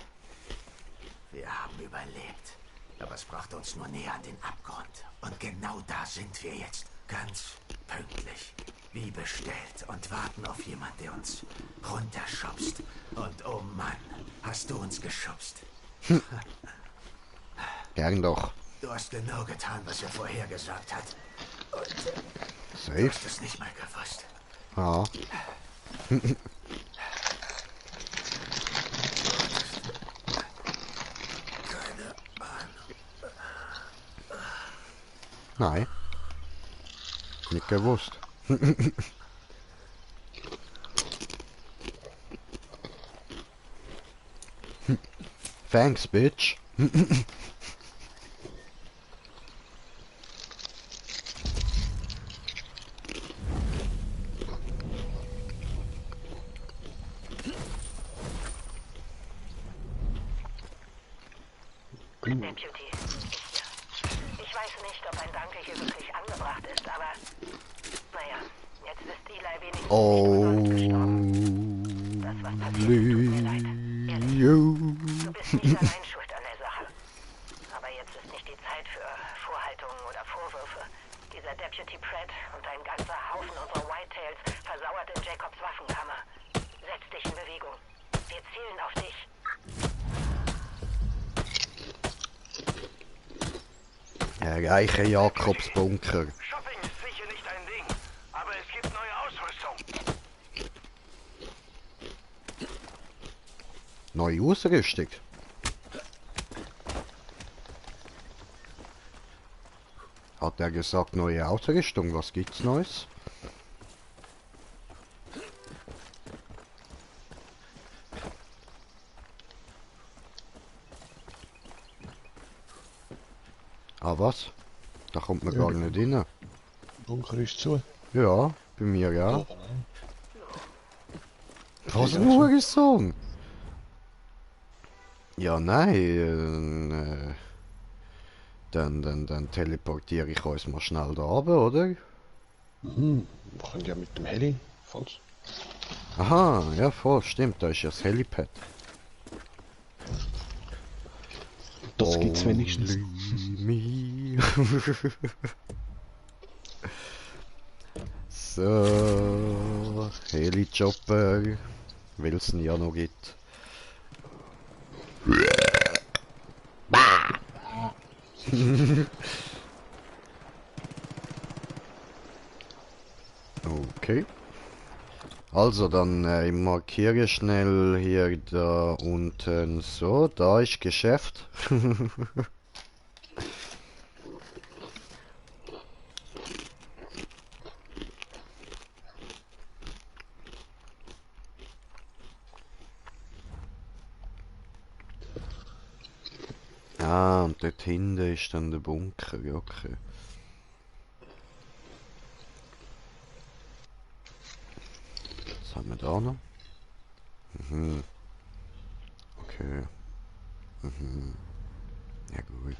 Wir haben überlebt. Aber es brachte uns nur näher an den Abgrund. Und genau da sind wir jetzt. Ganz pünktlich. Wie bestellt. Und warten auf jemand, der uns runterschubst. Und oh Mann, hast du uns geschubst. Gern doch. Du hast genau getan, was er vorhergesagt hat. Und du Safe. hast es nicht mal gewusst. Ja. Keine Ahnung. Nein. Nicht gewusst. Thanks, bitch. Deputy, ich weiß nicht, ob ein Danke hier wirklich angebracht ist, aber naja, jetzt ist Eli wenigstens nicht gestorben. Das, was passiert ist, tut mir leid. Ehrlich, du bist nicht allein schuld an der Sache. Aber jetzt ist nicht die Zeit für Vorhaltungen oder Vorwürfe. Dieser Deputy Pratt und ein ganzer Haufen unserer Whitetails versauert in Jacobs Waffenkammer. Setz dich in Bewegung. Wir zielen auf dich. Reiche Jakobsbunker. Shopping ist sicher nicht dein Ding, aber es gibt neue Ausrüstung. Neue Ausrüstung. Hat er gesagt, neue Ausrüstung? Was gibt's Neues? Ah, was? Da kommt man gar nicht rein. Bunker ist zu. Ja, bei mir ja. Aber nein. Was ein Hurensohn! Ja, nein, dann teleportiere ich uns mal schnell da runter, oder? Wir können ja mit dem Heli, falls. Aha, ja voll, stimmt, da ist ja das Helipad. Das gibt's wenigstens. Me. So, Heli-Chopper, weil es ihn ja noch gibt. Okay. Also dann, ich markiere schnell hier da unten so, da ist Geschäft. Ah, und dort hinten ist dann der Bunker, ja, okay. Was haben wir da noch? Mhm. Okay. Mhm. Ja gut.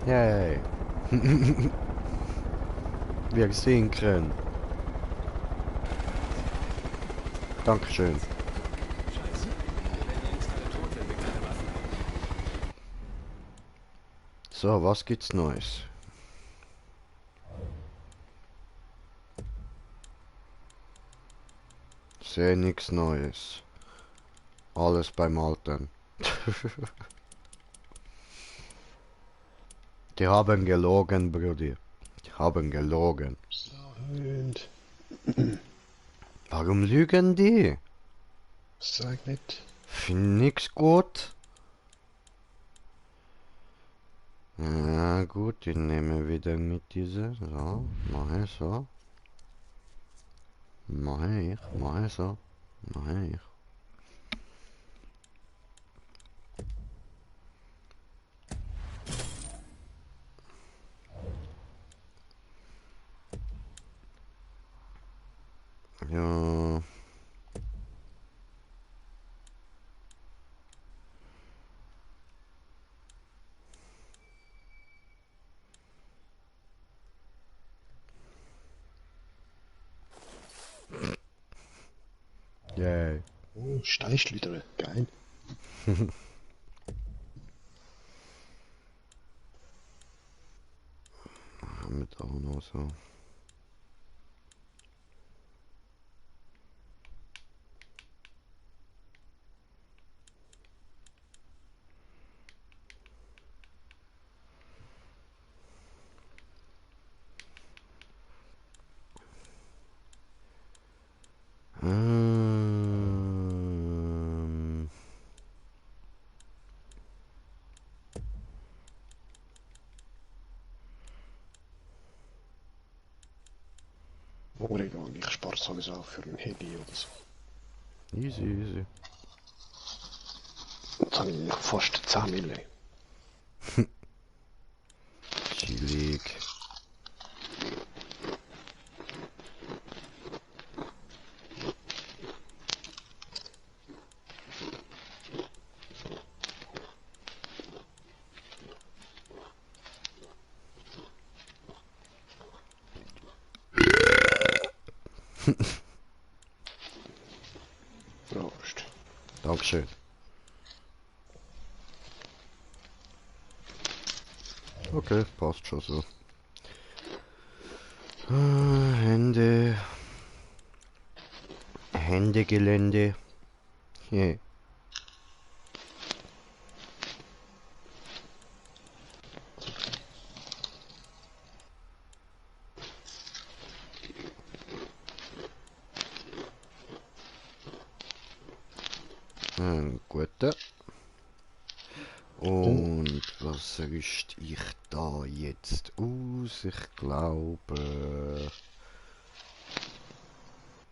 Yay. Wir sinken. Dankeschön. So, was gibt's Neues? Sehe nichts Neues. Alles beim Alten. Die haben gelogen, Bruder. Die haben gelogen. So, Hund. Warum lügen die? Sag nicht. Find nix gut. Ja gut, ich nehme wieder mit dieser. So, mache ich so. Mache ich so. Mache ich. Ja. Yay. Oh, Steinschlüter, geil. Mit auch noch so. Oregon, ich spare sowieso auch für ein Heli oder so. Easy, easy. Jetzt habe ich fast 10 Mille. Chillig. Prost. Dankeschön. Okay, passt schon so. Hände. Händegelände. Yeah. Gute. Und was rüste ich da jetzt aus? Ich glaube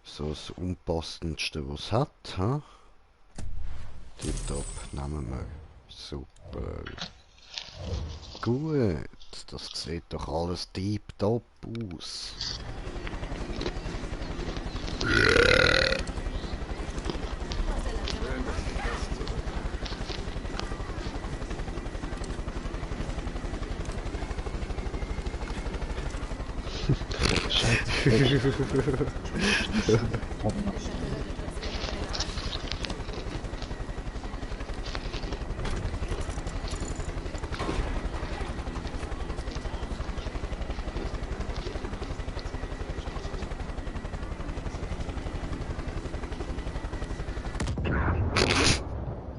so das Unpassendste, was es hat. Ha? Tipptopp, nehmen wir. Super. Gut, das sieht doch alles tipptopp aus.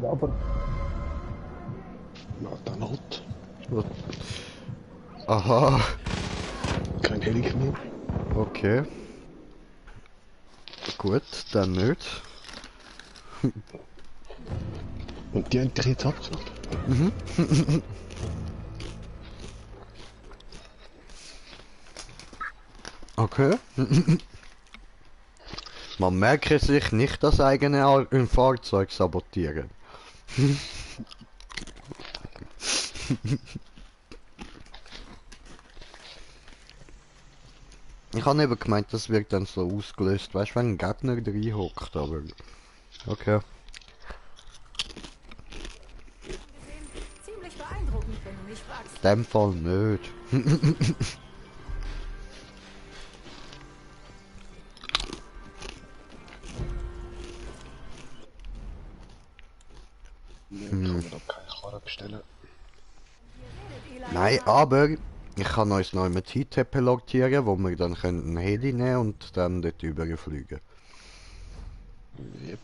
Ja, aber... Na, dann halt. Aha, Kein Heli mehr. okay. Gut, dann nicht. Und die haben dich jetzt abgeknallt. Okay. Man merke sich nicht das eigene Fahrzeug sabotieren. Ich habe eben gemeint, das wird dann so ausgelöst, weißt du, wenn ein Gegner drin hockt, aber... Okay. Ziemlich beeindruckend, wenn du mich fragst. In dem Fall nicht. Kann man da keine Karre bestellen. Nein, aber ich kann uns noch mit Heat pelottieren, wo wir dann können ein Heli nehmen und dann dort überfliegen. Yep.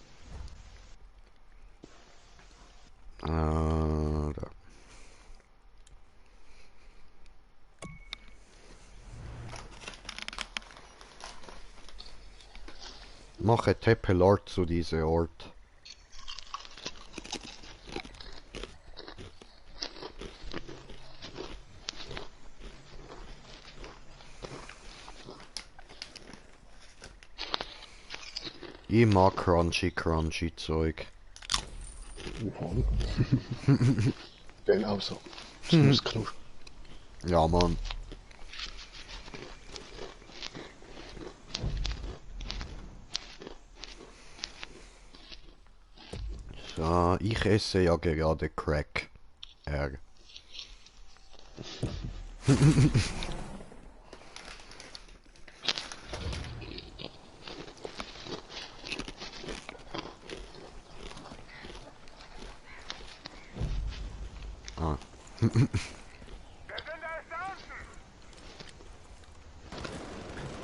Da. Mache Tepelort zu diesem Ort. Ich mag crunchy Zeug. Bin auch so. Das muss knusprig. Ja, Mann. So, ich esse ja gerade Crack. Ah.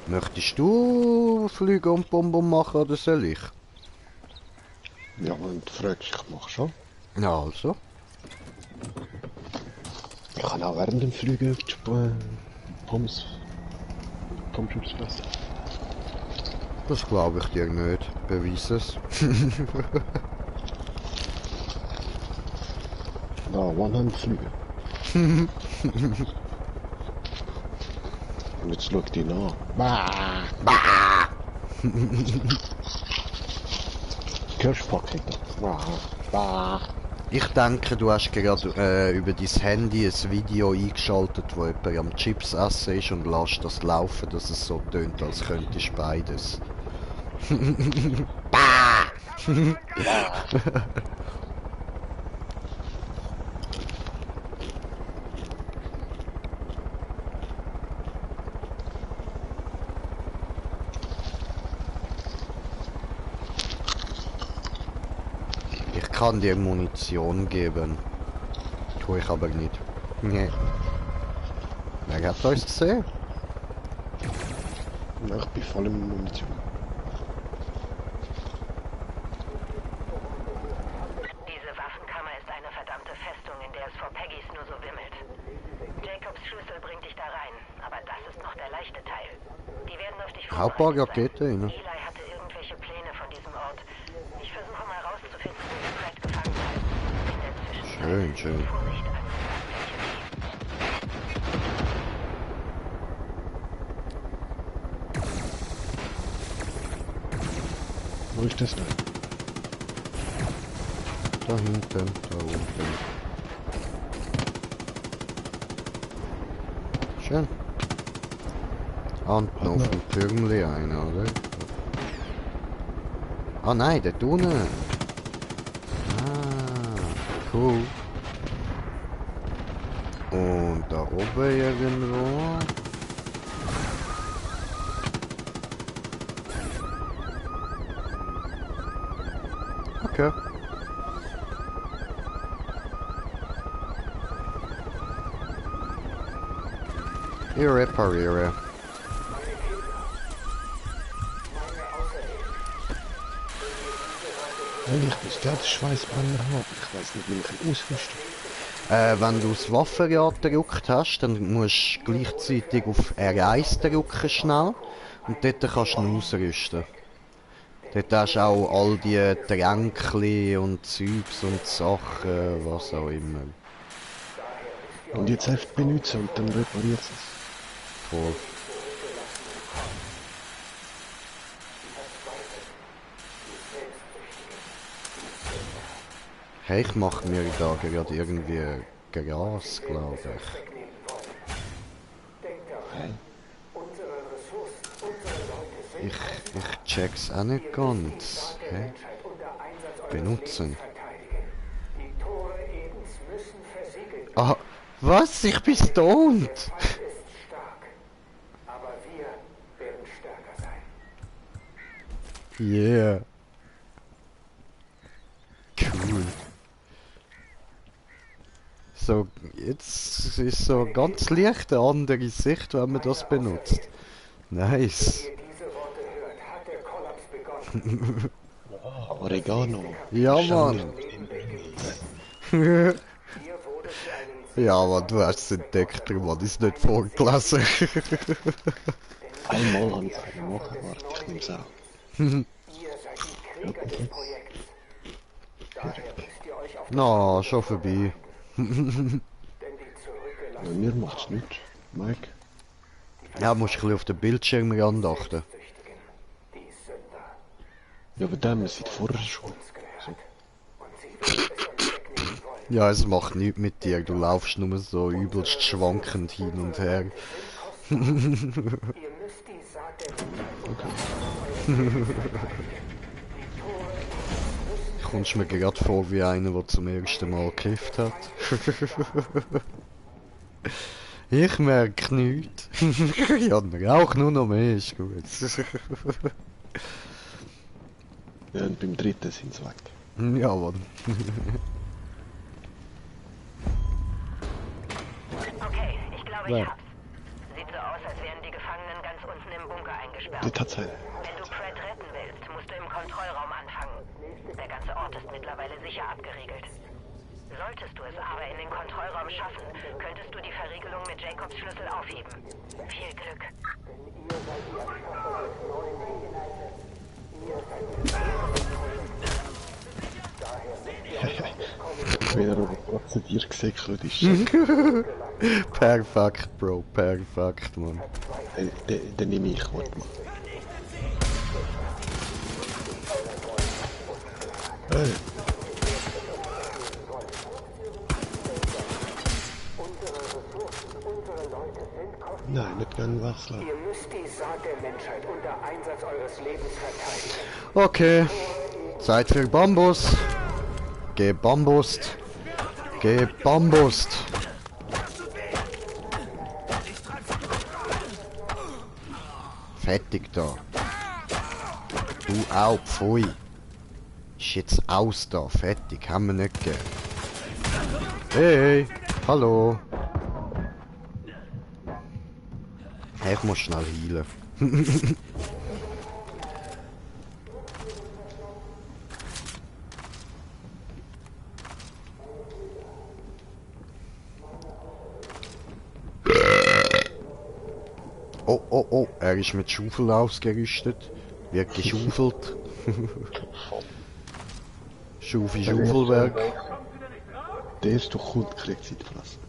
Möchtest du fliegen und Bonbon machen oder soll ich? Ja, wenn du fragst, ich mach schon. Ja, also. Ich kann auch während dem Fliegen Pommes fressen. Das glaube ich dir nicht. Beweis es. Da, One-Hand fliegen. Und jetzt schau dich nach. Bah! Kirschpaket da. Bah! Ich denke, du hast gerade über dein Handy ein Video eingeschaltet, wo jemand am Chips essen ist und lässt das laufen, dass es so tönt, als könntest du beides. Ich kann dir Munition geben. Tue ich aber nicht. Nee. Wer hat uns gesehen? Ja, ich bin voll in Munition. Diese Waffenkammer ist eine verdammte Festung, in der es vor Peggys nur so wimmelt. Jacobs Schlüssel bringt dich da rein, aber das ist noch der leichte Teil. Die werden auf dich Hauptbau vorbereitet sein. Rakete, ne? Eli hatte irgendwelche Pläne von diesem Ort. Ich versuche mal rauszufinden, wo die Fred gefangen hat. In der Zwischenzeit Schön. Vorsicht an. Wo ist das denn? Da hinten, da unten. Schön. Und noch ein Türmli einer, oder? Ah nein, der unten. Ah, cool. Und da oben irgendwo. Okay. Ich repariere. Eigentlich muss der den Schweißbrenner haben. Ich weiß nicht, wie ich ihn ausrüste. Wenn du das Waffenrad gedrückt hast, dann musst du gleichzeitig auf R1 drücken schnell. Und dort kannst du ihn ausrüsten. Dort hast du auch all die Tränke und Zeugs und Sachen, was auch immer. Und jetzt einfach benutzen und dann repariert es. Voll. Hey, ich mache mir da gerade irgendwie Gras, glaube ich. Ich check's auch nicht ganz. Hä? Benutzen. Ah, was? Ich bin stoned! Yeah. Cool. So, jetzt ist so ganz leicht eine andere Sicht, wenn man das benutzt. Nice. Oregano. Ja, Mann. Ja, Mann, du hast es entdeckt, Mann, ist nicht vorgelesen. Einmal habe ich es machen, warte, ich nehme es auch. Na, schon vorbei. Ja, mir macht's nichts, Mike. Ja, musst ein bisschen auf den Bildschirm achten. Ja, aber der sieht vorher schon. So. Ja, es macht nichts mit dir, du laufst nur so übelst schwankend hin und her. Kommst mir gerade vor wie einer, der zum ersten Mal gekifft hat. Ich merke nichts. Ja, rauch nur noch mehr, ist gut. Ja, und beim dritten sind sie weg. Ja, Mann. Okay, ich glaube, Ja. ich hab's. Sieht so aus, als wären die Gefangenen ganz unten im Bunker eingesperrt. Die Tatsache. Wenn du Pratt retten willst, musst du im Kontrollraum anfangen. Der ganze Ort ist mittlerweile sicher abgeriegelt. Solltest du es aber in den Kontrollraum schaffen, könntest du die Verriegelung mit Jacobs Schlüssel aufheben. Viel Glück. Wieder aber zu dir gesäckelt ist. Perfekt, Bro, perfekt, Mann. Den nehme ich, warte mal. Hey. Nein, nicht gerne wechseln. Ihr müsst die Saat der Menschheit unter Einsatz eures Lebens verteidigen. Okay, Zeit für Bambus. Gebambust. Gebambust. Fertig da. Du auch, pfui. Ist jetzt aus da, fertig, haben wir nicht gegeben. Hey, hallo. Hey, ich muss schnell heilen. Oh, oh, oh, er ist mit Schaufel ausgerüstet. Wird geschaufelt. Schaufelwerk. Der erste Kunde kriegt sie fressen.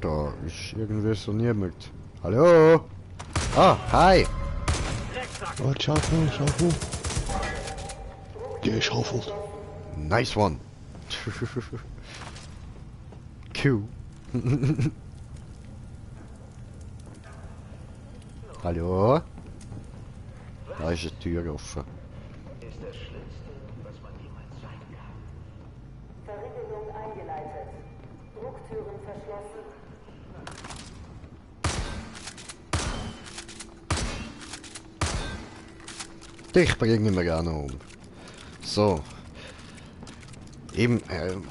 Da ist irgendwie so niemand. Hallo? Ah, hi. Oh, Schaufel. Geschaufelt. Nice one. Cool. Hallo? Da ist eine Tür offen. Verriegelung eingeleitet. Drucktüren verschlossen. Dich bringen wir auch noch um. So.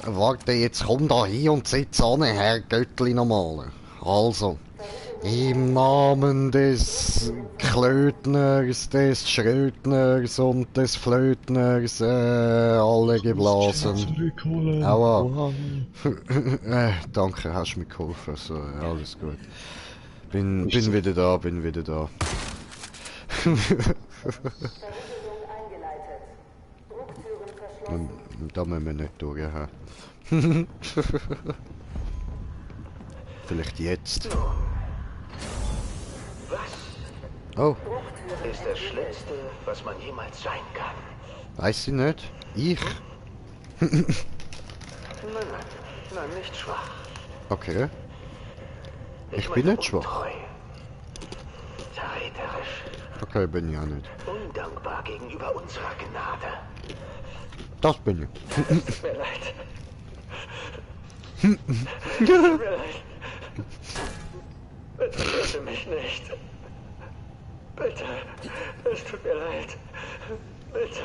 Warte, jetzt komm da hin und sitz an, Herr Göttli nochmal. Also. Im Namen des Klötners, des Schrödners und des Flötners, alle geblasen. Zurückholen. Aua. Wow. Danke, hast mir geholfen, also alles gut. Bin wieder da, bin wieder da. Und da müssen wir nicht durch, ja. Vielleicht jetzt. Oh, Ist das Schlimmste, was man jemals sein kann. weiß ich nicht. Ich? Nein, nicht schwach. Okay. Ich bin nicht schwach. Untreu, verräterisch, Okay, bin ich auch nicht. undankbar gegenüber unserer Gnade. Das bin ich. Es tut mir leid. Es tut mir leid. Bitte töte mich nicht. Bitte. Es tut mir leid. Bitte.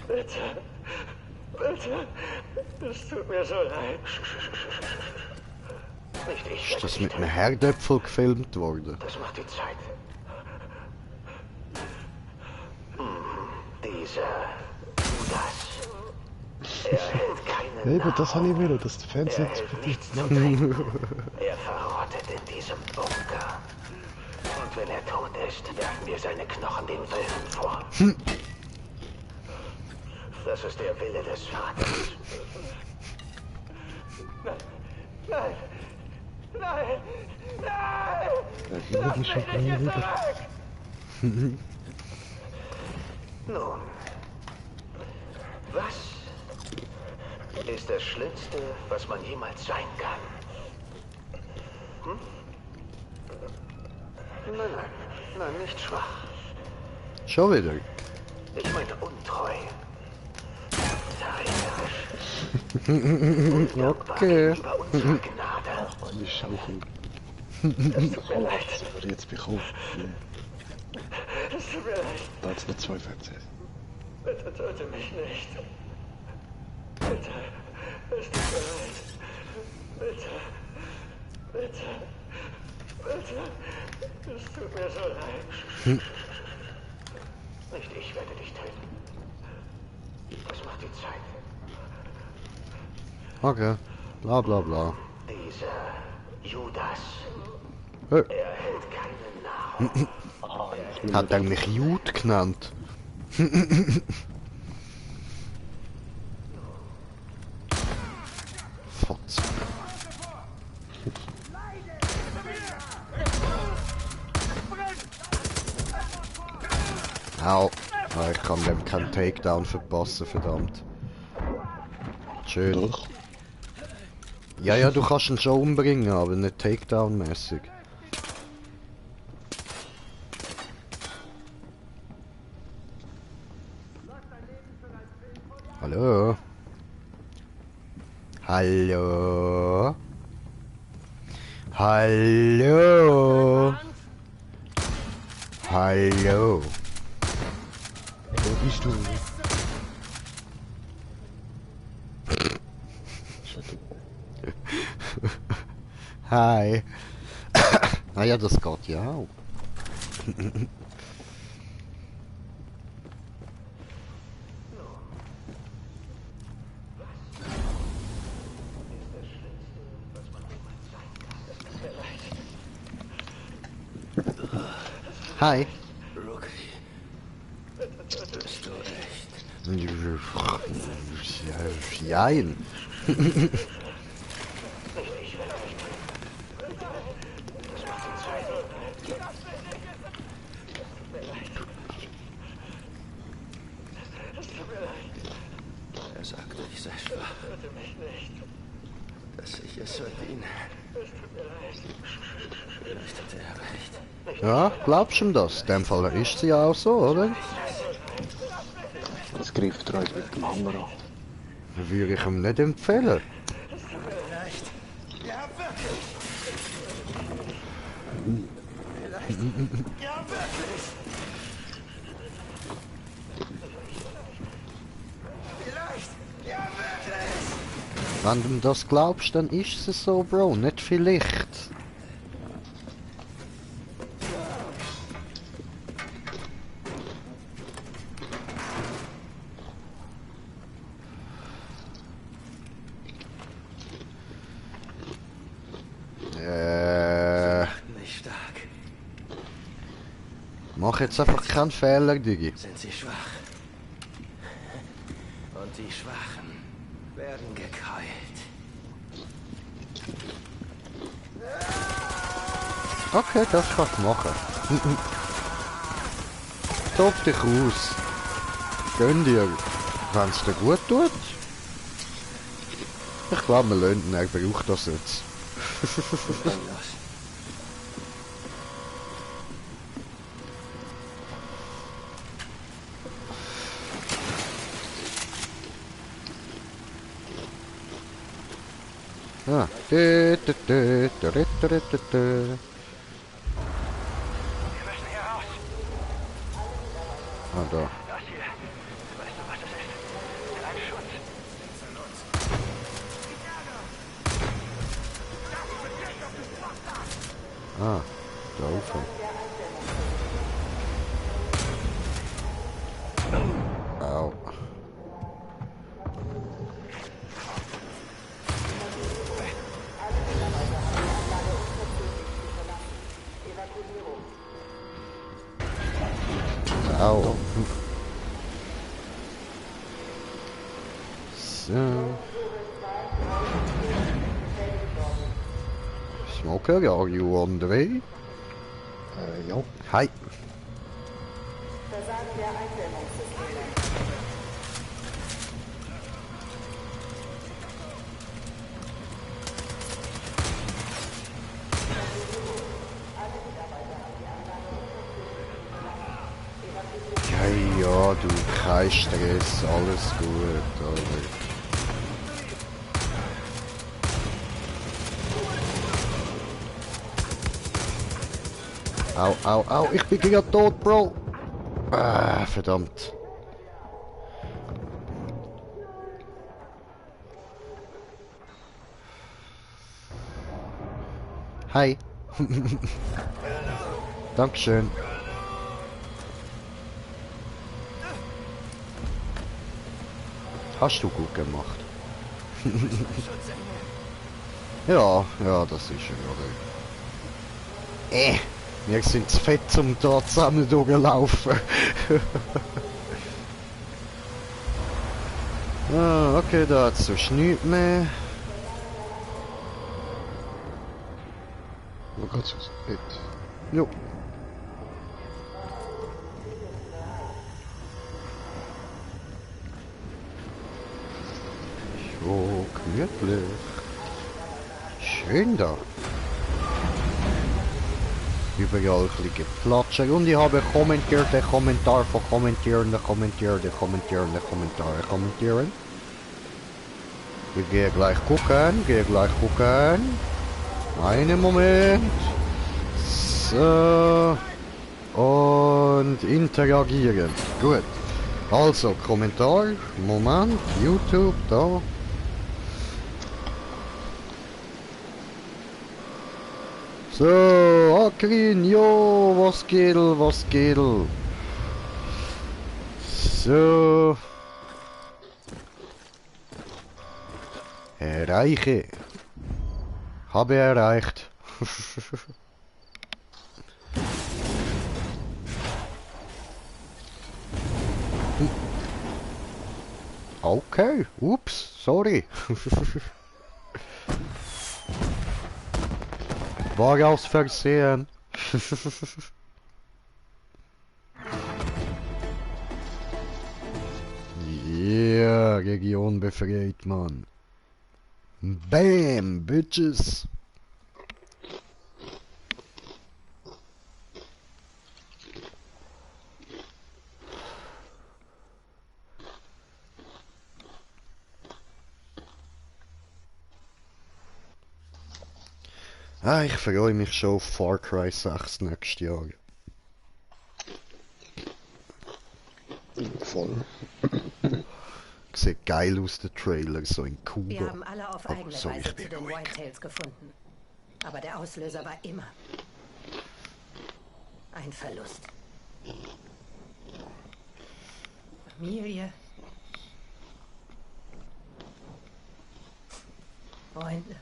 Bitte. Bitte. Es tut mir so leid. Nicht ich Ist werde das dich mit einem töten. Herdöpfel gefilmt worden? Das macht die Zeit. Dieser Judas. Er hält keinen Eben, das habe ich wieder, dass der Er Fernseher hält nichts zu trinken. Er verrottet in diesem Bunker. Und wenn er tot ist, werfen wir seine Knochen den Wölfen vor. Das ist der Wille des Vaters. Nein. Nein. Nein. Lass mich schon wieder. Nun, was ist das Schlimmste, was man jemals sein kann? Nein, nicht schwach. Schon wieder. Ich meine untreu. Verräterisch. Undankbar Okay. gegenüber unserer Gnade. Eine Schaufel. Es tut mir leid. Das wird jetzt bekommen. Es tut mir leid. Da hat's noch 2 Fernseher. Bitte töte mich nicht. Bitte. Es tut mir leid. Bitte. Bitte. Bitte. Es tut mir so leid. Nicht ich werde dich töten. Das macht die Zeit. Okay. Bla bla bla. Dieser Judas. Hey. Er hält keine Nahrung. Hat er mich Jude genannt? Fotz. Au. Ah, ich kann dem keinen Takedown verpassen, verdammt. Schön. Doch. Ja, ja, du kannst ihn schon umbringen, aber nicht Takedown-mäßig. Hallo? Hallo? Hallo? Hallo? Wo bist du? Hi. Ah ja, das geht ja auch. Hi. Jein. Er sagte, ich sei schwach. Dass ich es verdiene. Vielleicht hat er recht. Ja, glaubst du ihm das? In dem Fall ist sie ja auch so, oder? Das greift euch mit dem Hammer an. Würde ich ihm nicht empfehlen. Wenn du das glaubst, dann ist es so, Bro. Nicht vielleicht. Mich stark. Mach jetzt einfach keinen Fehler, Digi. Sind sie schwach? Und die Schwachen werden gekeult. Okay, das kannst du machen. Tob dich aus. Gönn dir, wenn es dir gut tut. Ich glaube, wir lassen ihn, er braucht das jetzt. Ah. Wir müssen hier raus. Ah, da. Das hier. Weißt du, was das ist? Ein Schutz. Ah, da oben. Au. Au. So. Smoker, are you on the way? Ja. Hi. Ja, du, kein Stress, alles gut, aber... Au, au, au, ich bin gerade tot, Bro! Ah, verdammt. Hi. Dankeschön. Hast du gut gemacht. Ja, ja, das ist ja gerade. Wir sind zu fett, um da zusammen durchlaufen. Ah, okay, da hat es sonst nichts mehr. Wo geht's aus? Jo. So gemütlich. Schön da. Überall ein bisschen Platscher und ich habe kommentiert, den Kommentar von Kommentierenden. Wir gehen gleich gucken, Einen Moment. So. Und interagieren. Gut. Also, Kommentar. Moment. YouTube, da. So, Akrin, jo, was geht? So. Erreiche. Habe erreicht. Okay, ups, sorry. War aus Versehen. Yeah, Region befreit, Mann. Bam, Bitches. Ah, ich freue mich schon auf Far Cry 6 nächstes Jahr. Voll. Sieht geil aus, der Trailer, so in Kuba. Wir haben alle auf eigene so, Weise ich zu bin den ruhig. Whitetails gefunden. Aber der Auslöser war immer ein Verlust. Familie. Freunde.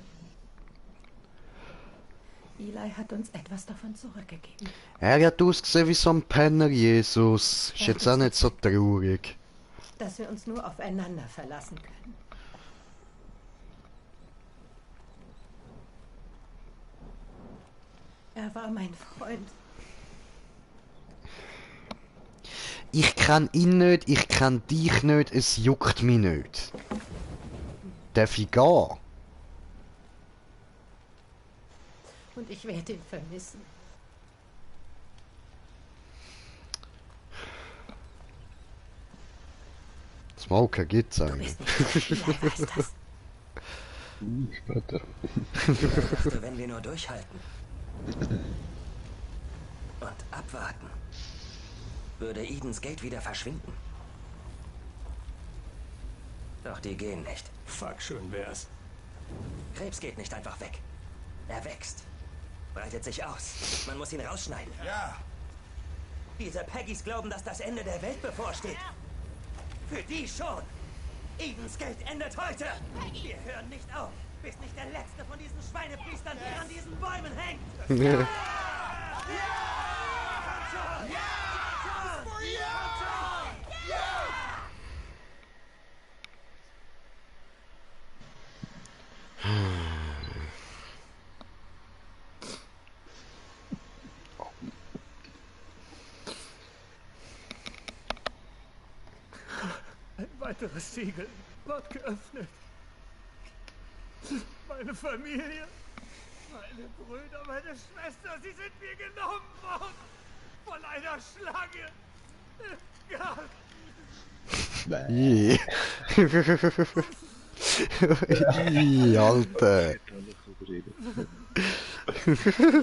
Eli hat uns etwas davon zurückgegeben. Er hat ausgesehen wie so ein Penner, Jesus. Ist jetzt auch nicht so traurig. Dass wir uns nur aufeinander verlassen können. Er war mein Freund. Ich kenn ihn nicht, ich kenn dich nicht, es juckt mich nicht. Darf ich gehen? Und ich werde ihn vermissen. Smoker gibt's Du eigentlich. bist nicht so viel, weißt das. Später. Weißt du, wenn wir nur durchhalten und abwarten, würde Edens Gate wieder verschwinden. Doch die gehen nicht. Fuck, schön wär's. Krebs geht nicht einfach weg. Er wächst, breitet sich aus. Man muss ihn rausschneiden. Ja. Diese Peggys glauben, dass das Ende der Welt bevorsteht. Für die schon. Edens Gate endet heute. Wir hören nicht auf, bis nicht der letzte von diesen Schweinepriestern hier an diesen Bäumen hängt. Ein weiteres Siegel wird geöffnet. Meine Familie, meine Brüder, meine Schwester, sie sind mir genommen worden. Von einer Schlange. Im Ih. Ih, Alter. Ich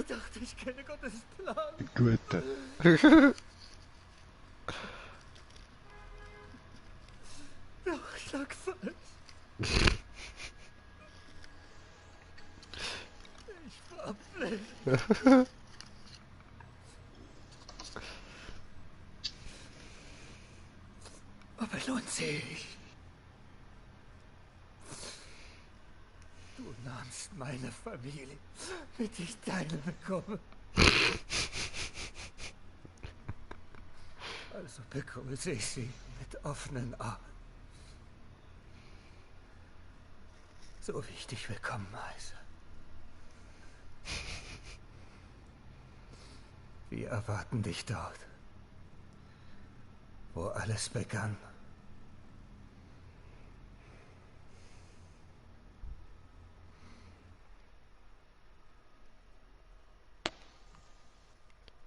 dachte, ich kenne Gottes Plan. Gute. Doch, ich lag falsch. Ich war blind. Aber nun sehe ich. Du nahmst meine Familie, damit ich deine bekomme. Also begrüße ich sie mit offenen Armen. So wie ich dich willkommen heiße. Wir erwarten dich dort, wo alles begann.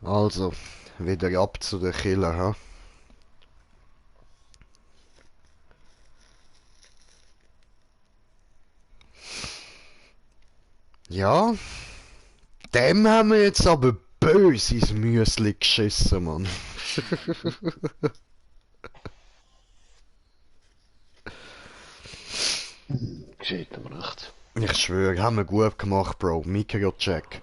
Also, wieder ab zu den Killer, ha? Ja, dem haben wir jetzt aber böse ins Müsli geschissen, Mann. Gescheit aber recht. Ich schwöre, haben wir gut gemacht, Bro. Mikrocheck.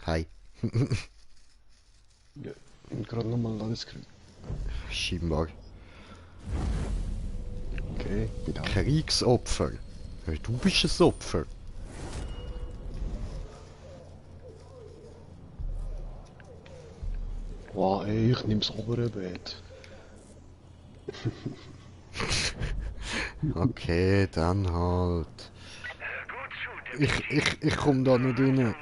Hi. Ja, gerade nochmal alles gekriegt. Scheinbar. Okay, wieder. Kriegsopfer. Hey, du bist ein Opfer. Wow, ey, ich nehm's obere Bett. Okay, dann halt. Gut, Shoot. Ich komm da nicht rein.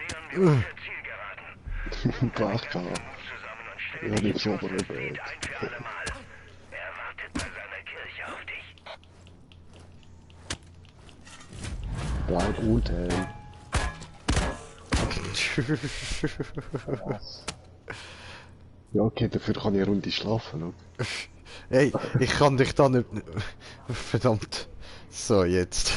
Zielgeraden. Gleich klar. Zusammen und Ja, nehm's obere Bett. ein für alle Mal. Er wartet bei seiner Kirche auf dich. Bleib gut, ey. Ja, okay, dafür kann ich eine Runde schlafen, ne? Hey, ich kann dich da nicht... Verdammt. So, jetzt.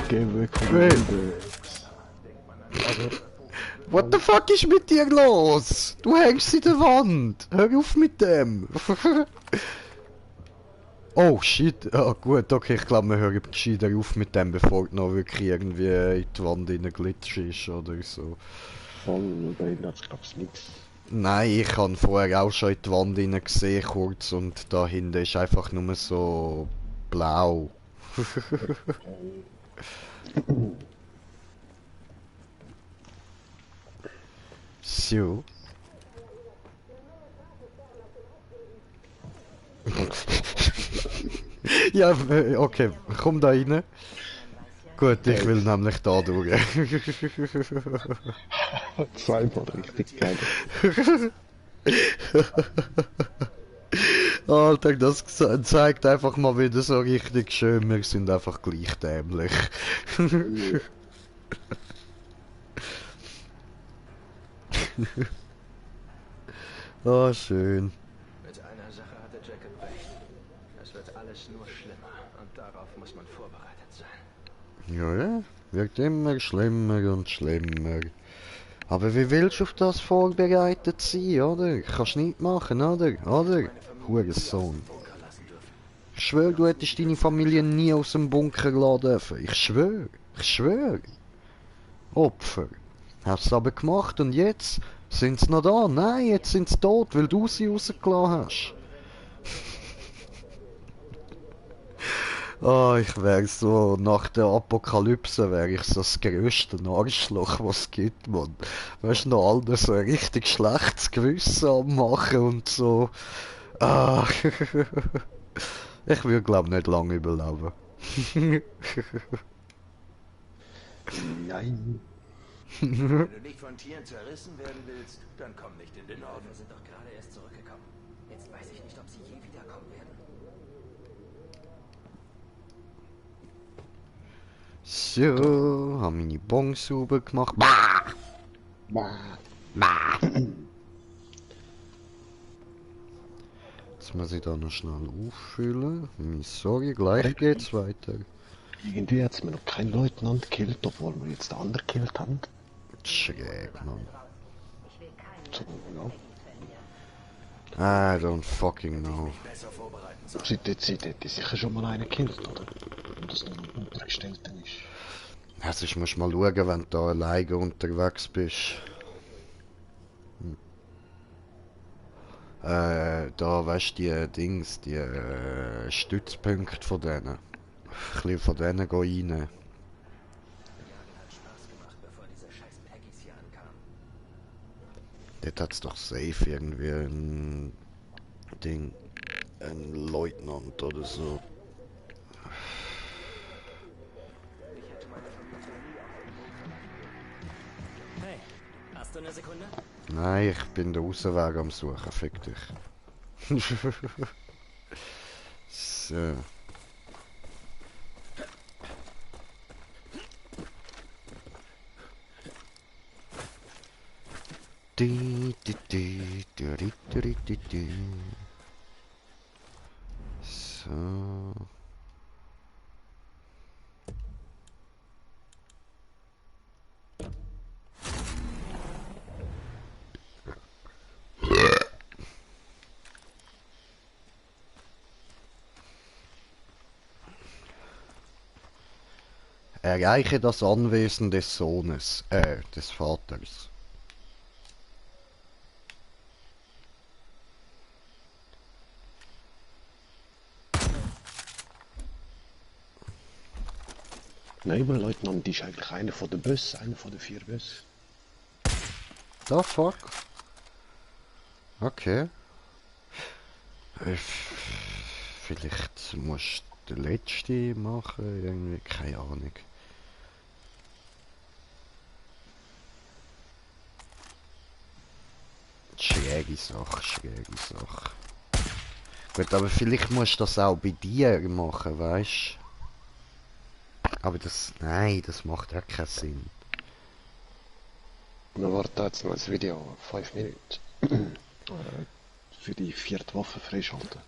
Geh weg von Hey. mir. What the fuck ist mit dir los? Du hängst in der Wand! Hör auf mit dem! Oh shit, ah gut, okay, ich glaube wir hören gescheiter auf mit dem, bevor du noch wirklich irgendwie in die Wand glitsch ist oder so. Voll, da ändert sich glaub's nichts. Nein, ich habe vorher auch schon in die Wand gesehen kurz und da hinten ist einfach nur so blau. So. Ja, okay, komm da rein. Gut, ich will nämlich da durch. Zweimal richtig geil. Alter, das zeigt einfach mal wieder so richtig schön, wir sind einfach gleich dämlich. Oh, schön. Mit einer Sache hatte Jacob recht. Es wird alles nur schlimmer und darauf muss man vorbereitet sein. Ja, wird immer schlimmer und schlimmer. Aber wie willst du auf das vorbereitet sein, oder? Kannst nicht machen, oder? Oder? Hurensohn. Ich schwör, du hättest deine Familie nie aus dem Bunker lassen dürfen. Ich schwör. Ich schwör. Opfer. Hast es aber gemacht und jetzt sind sie noch da. Nein, jetzt sind sie tot, weil du sie rausgelassen hast. Oh, ich wäre so, nach der Apokalypse wäre ich so das grösste Arschloch, was es gibt, man. Weißt du, noch alle so ein richtig schlechtes Gewissen am machen und so. Ah, ich würde glaub nicht lange überleben. Nein. Wenn du nicht von Tieren zerrissen werden willst, dann komm nicht in den Norden. Wir sind doch gerade erst zurückgekommen. Jetzt weiß ich nicht, ob sie je wiederkommen werden. So, haben meine Bons sauber gemacht. Bah! Bah! Jetzt muss ich da noch schnell auffüllen. Sorry, gleich geht's weiter. Irgendwie hat's mir noch kein Leutnant gekillt, obwohl wir jetzt den anderen gekillt haben. Schräg, Mann. So, ja. I don't fucking know. Seit der Zeit hätte ich sicher schon mal einen gekillt, oder? Und das nur ein Untergestellter ist. Also ich muss mal schauen, wenn du da alleine unterwegs bist. Da weißt du die Dings, die Stützpunkte von denen. Ein bisschen von denen rein. Jagen hat Spaß gemacht, bevor diese scheiß Peggies hier ankamen. Dort hat's doch safe irgendwie ein Ding. Ein Leutnant oder so. Hey, hast du eine Sekunde? Nein, ich bin den Außenweg am Suchen, fick dich. So. So. Erreiche das Anwesen des Sohnes, des Vaters. Nein, mein Leutnant ist eigentlich einer von den Bössen, einer von den 4 Bössen. The fuck? Okay. Vielleicht musst du den letzten machen, irgendwie, keine Ahnung. Schräge Sache, schräge Sache. Gut, aber vielleicht musst du das auch bei dir machen, weißt du? Aber das, nein, das macht ja keinen Sinn. Wir warten jetzt noch das Video, 5 Minuten. Für die 4. Waffe freischalten.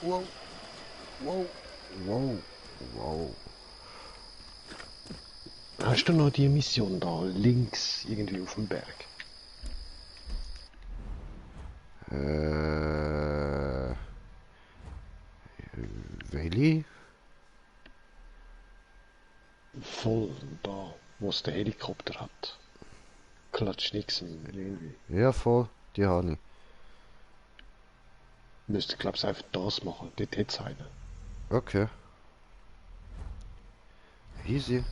Wow. Wow. Wow. Wow. Hast du noch die Mission da links irgendwie auf dem Berg? Welche? Voll da, wo es den Helikopter hat. Klatscht nix irgendwie. Ja, voll. Die habe ich. Müsste, glaub ich, einfach das machen. Dort hätte es einen. Okay. Easy.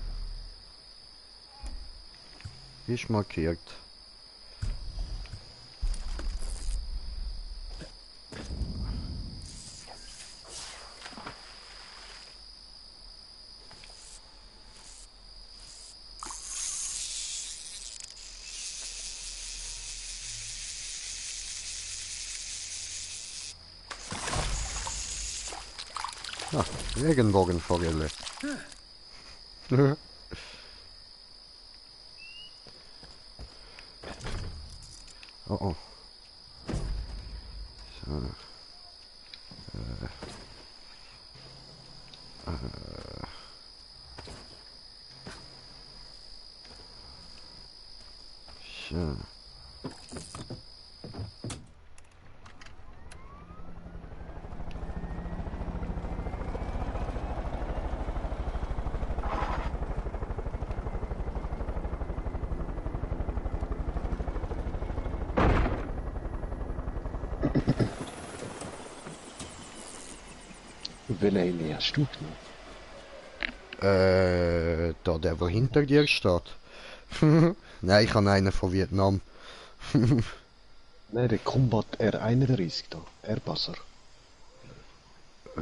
Ist markiert. Ah, Regenbogenforelle. Oh oh. So. So. Welche Heli hast du genommen? Da der, wo hinter dir steht. Nein, ich habe einen von Vietnam. Nein, der Combat R31 da. Airbusser.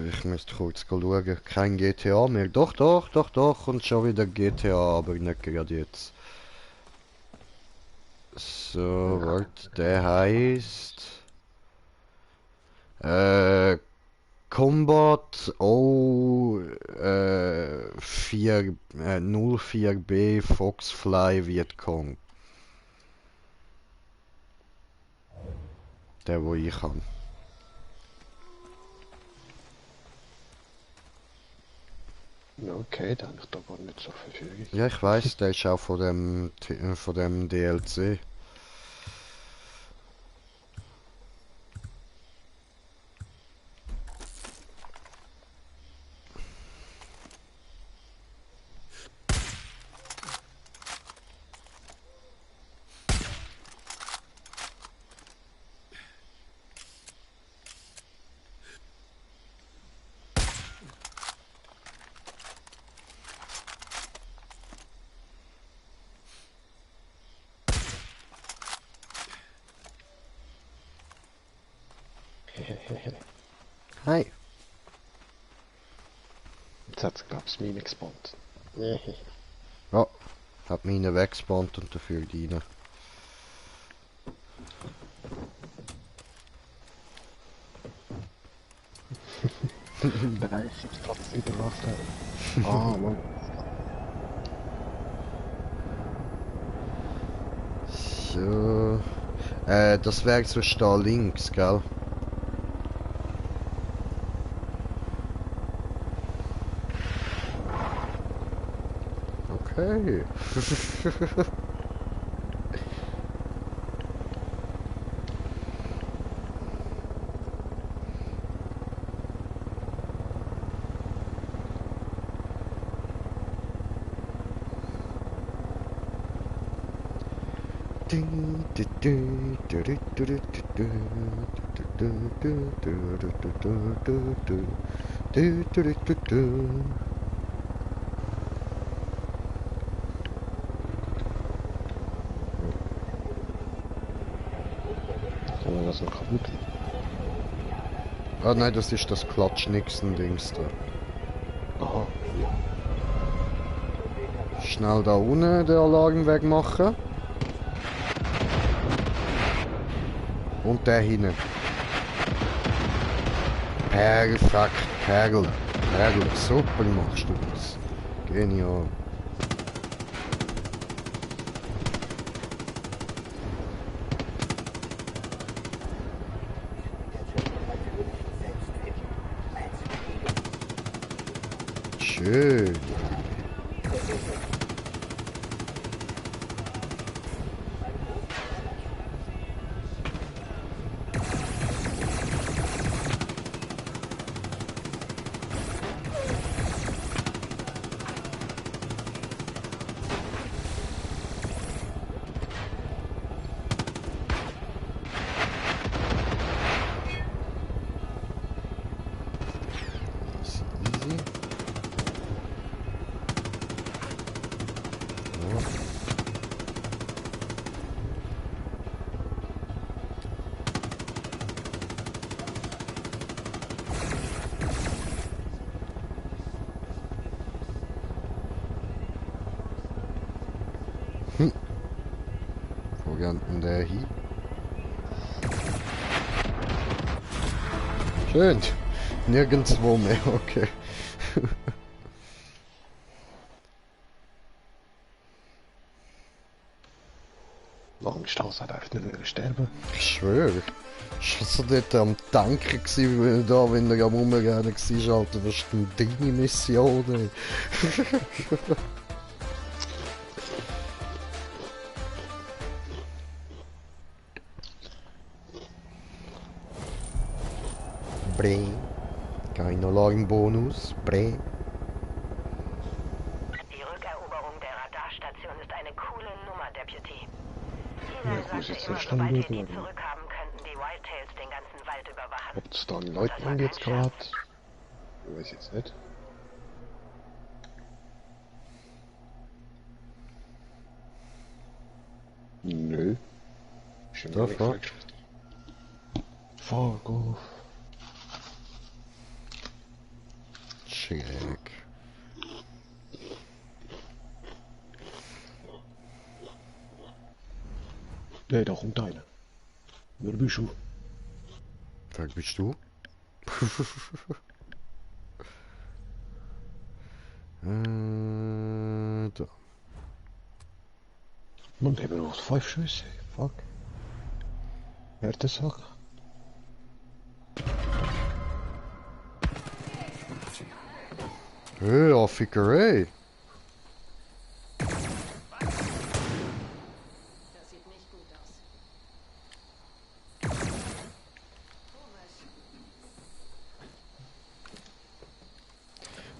Ich müsste kurz schauen. Kein GTA mehr. Doch, und schon wieder GTA, aber nicht gerade jetzt. So, warte, der heißt Combat O04B Foxfly Vietcong. Der, wo ich habe. Okay, da habe ich da gar nicht zur Verfügung. Ja, ich weiß, der ist auch von dem DLC. Hi. Jetzt hat es, glaube ich, Mine gespawnt. Ja, hat meine weggespawnt und dafür deine. Bereich ist trotzdem überlassen. Ah, Mann. So. Das wäre so da links, gell? Okay. das noch kaputt? Ah nein, das ist das Klatschnixen-Dings da. Aha. Schnell da unten den Alarm wegmachen. Und der hinten. Perfekt, Perle. Perle, super machst du das. Genial. Schön. Easy. Wo geht denn der hin? Schön. Nirgendwo mehr, okay. Langstrasse hat einfach nicht sterben. Ich schwöre. Ich war so dort am Tanken gewesen, da, wenn er am Umrennen war, Alter. Das ist eine deine Mission, ey. Bre. Kein Alarmbonus. Bre. Die Rückeroberung der Radarstation ist eine coole Nummer, Deputy. Ja, Eli ich muss sagte jetzt immer, nicht sobald wir anlegen, die aber- zurückhaben, könnten die Whitetails den ganzen Wald überwachen. Ob es da einen Leutnant jetzt gerade? Ich weiß jetzt nicht. Nö. Stimmt Doch, nicht. fuck. Fuck off. Check. Nee, da kommt einer. Wer bist du? Wer bist du? Da. Man, der braucht 5 Schüsse. Fuck. Wer hat das sagt? Hey, Affikerei. Das sieht nicht gut aus.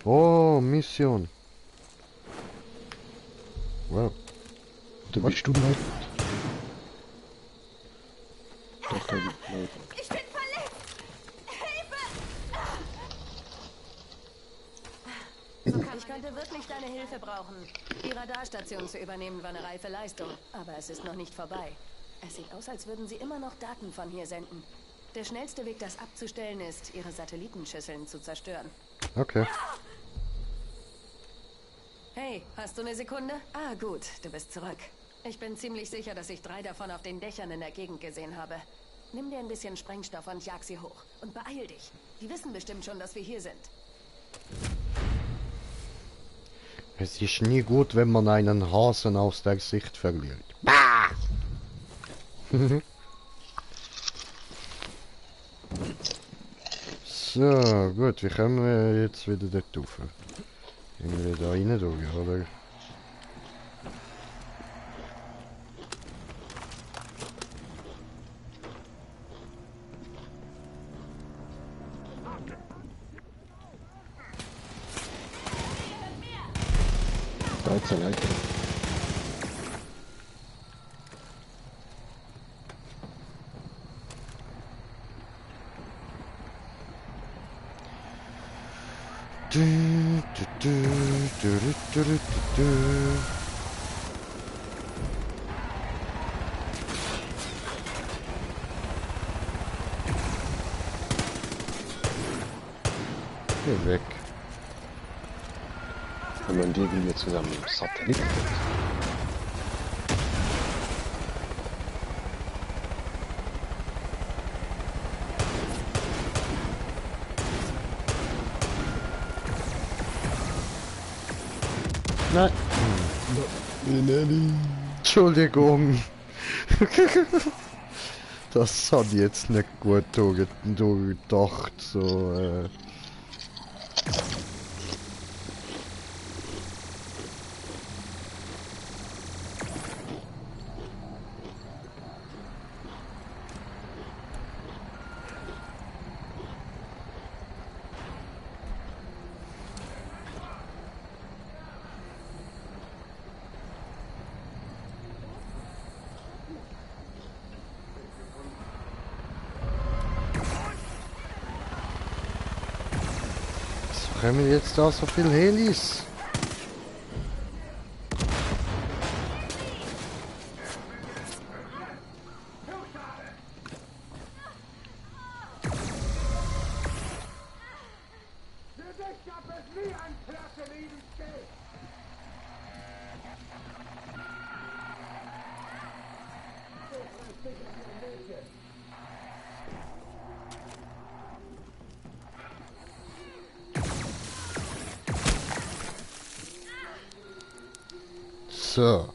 Oh, Mission. Wow. Du bist du Leutnant? Doch, kein Leutnant. Ich bin verletzt! Hilfe! Ich könnte wirklich deine Hilfe brauchen. Die Radarstation zu übernehmen war eine reife Leistung, aber es ist noch nicht vorbei. Es sieht aus, als würden sie immer noch Daten von hier senden. Der schnellste Weg, das abzustellen, ist, ihre Satellitenschüsseln zu zerstören. Okay. Hey, hast du eine Sekunde? Ah, gut, du bist zurück. Ich bin ziemlich sicher, dass ich 3 davon auf den Dächern in der Gegend gesehen habe. Nimm dir ein bisschen Sprengstoff und jag sie hoch. Und beeil dich. Die wissen bestimmt schon, dass wir hier sind. Es ist nie gut, wenn man einen Hasen aus der Sicht verliert. Bah! So, gut, wie kommen wir jetzt wieder dort rauf? Irgendwie da rein durch, oder? Da ist der Leiter. Du, du, du, du, du, du, du. Geh weg. Wenn man die irgendwie zusammen Satellit hat. Nein. Entschuldigung. Das hat jetzt nicht gut durchgedacht, so haben wir jetzt da so viel Helis? So.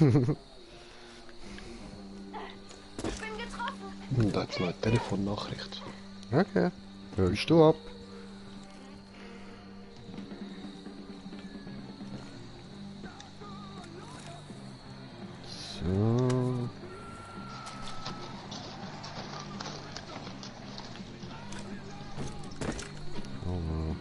Ich bin getroffen. Und da jetzt noch eine Telefonnachricht. Okay. Hörst du ab? So. Oh.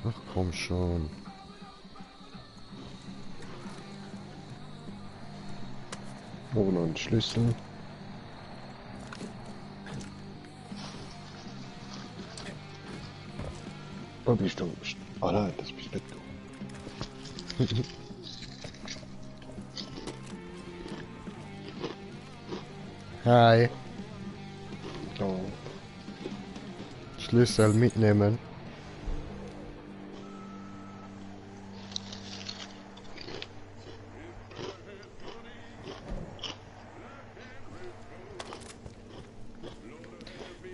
Ach komm schon. Oh, noch ein Schlüssel. Wo bist du? Ah nein, das bist nicht du. Hi. Oh. Schlüssel mitnehmen.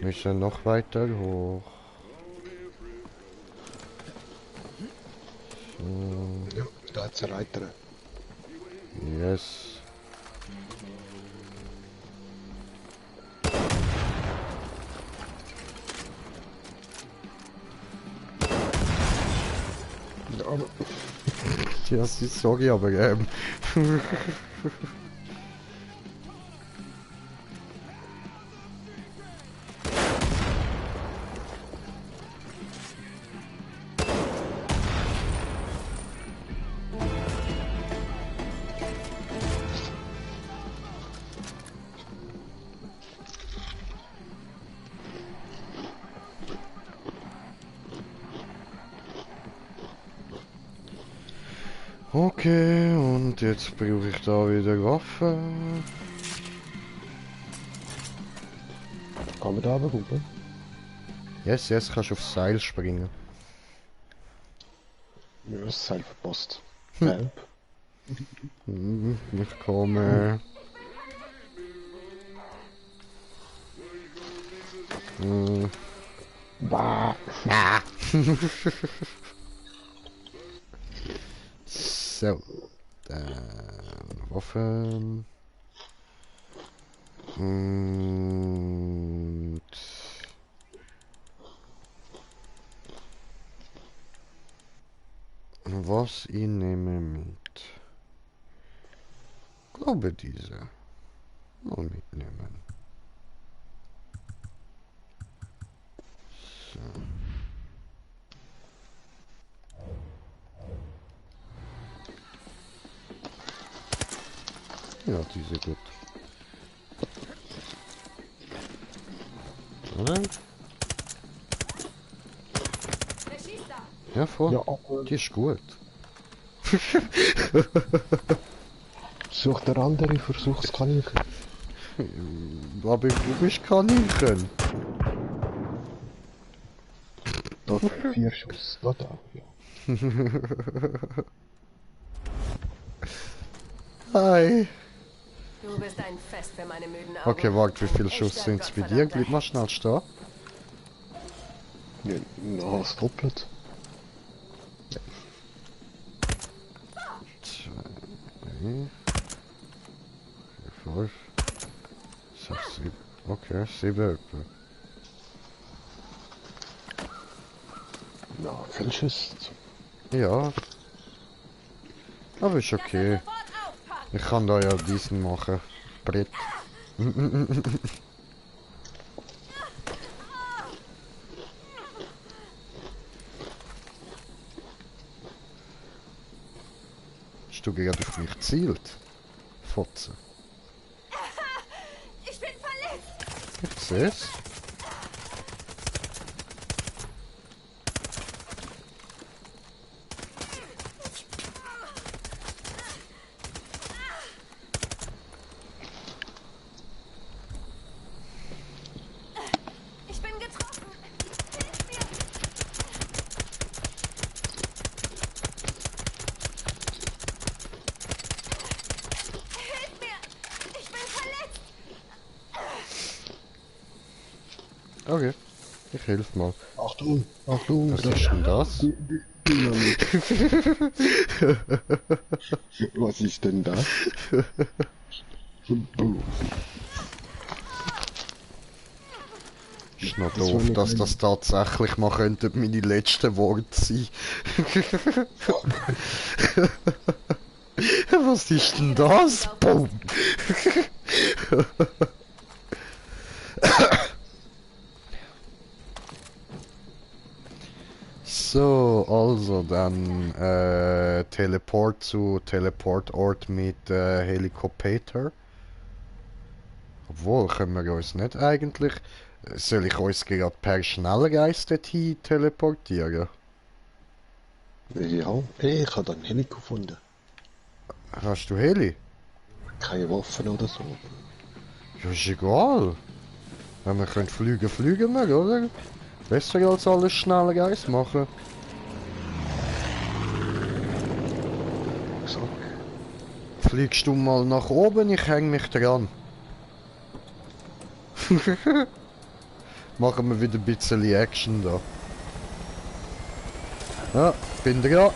Müssen noch weiter hoch. So. Ja, da hat's eine Reiterin. Yes. Ja, aber Ja, das ist sorry, aber okay, und jetzt brauche ich da wieder Waffen. kann man da aber rüber? Yes, yes, kannst du aufs Seil springen. Ja, das Seil verpasst. Help. Ich komme. Bah. So. Waffen. Und was ich nehme mit? Glaube diese. Mal mitnehmen. So. Ja, diese gut. oder? Ja, voll. Ja, aber Die ist gut. such der andere, versuch's Kaninchen. Aber du bist Kaninchen. Da 4 Schuss, da, ja. Hi. Du bist ein Fest für meine müden Augen. Okay, warte, wie viele Echter Schuss sind es bei dir? gottverdammter Bleib mal schnell stehen. Ja, na, das doppelt. 2, 3, 4, 5, 6, 7. Okay, 7 etwa. Ja, viel Schuss. Ja. Aber ist okay. Ich kann da ja diesen machen. Brett. Hast du gerade auf mich gezielt? Fotze. Ich bin verletzt. Ich seh's. Ich bin getroffen. Hilf mir. Hilf mir. Ich bin verletzt. Okay. Ich helf mal. Achtung, Achtung, Was ist denn das? Dynamit. Was ist denn das? Boom. Ist noch Das war doof, nicht dass mein- das tatsächlich mal könnte meine letzten Worte sein. Was ist denn das? Boom. So, also dann Teleport zu Teleportort mit Helikopter. Obwohl, können wir uns nicht eigentlich... Soll ich uns gerade per Schnellreise dorthin teleportieren? Ja, ich habe einen Heli gefunden. Hast du Heli? Keine Waffen oder so. Ja, ist egal. Wenn wir können fliegen, fliegen wir, oder? Besser als alles Schnellreise machen. So. Fliegst du mal nach oben, ich häng mich dran. Machen wir wieder ein bisschen Action da. Ja, bin dran.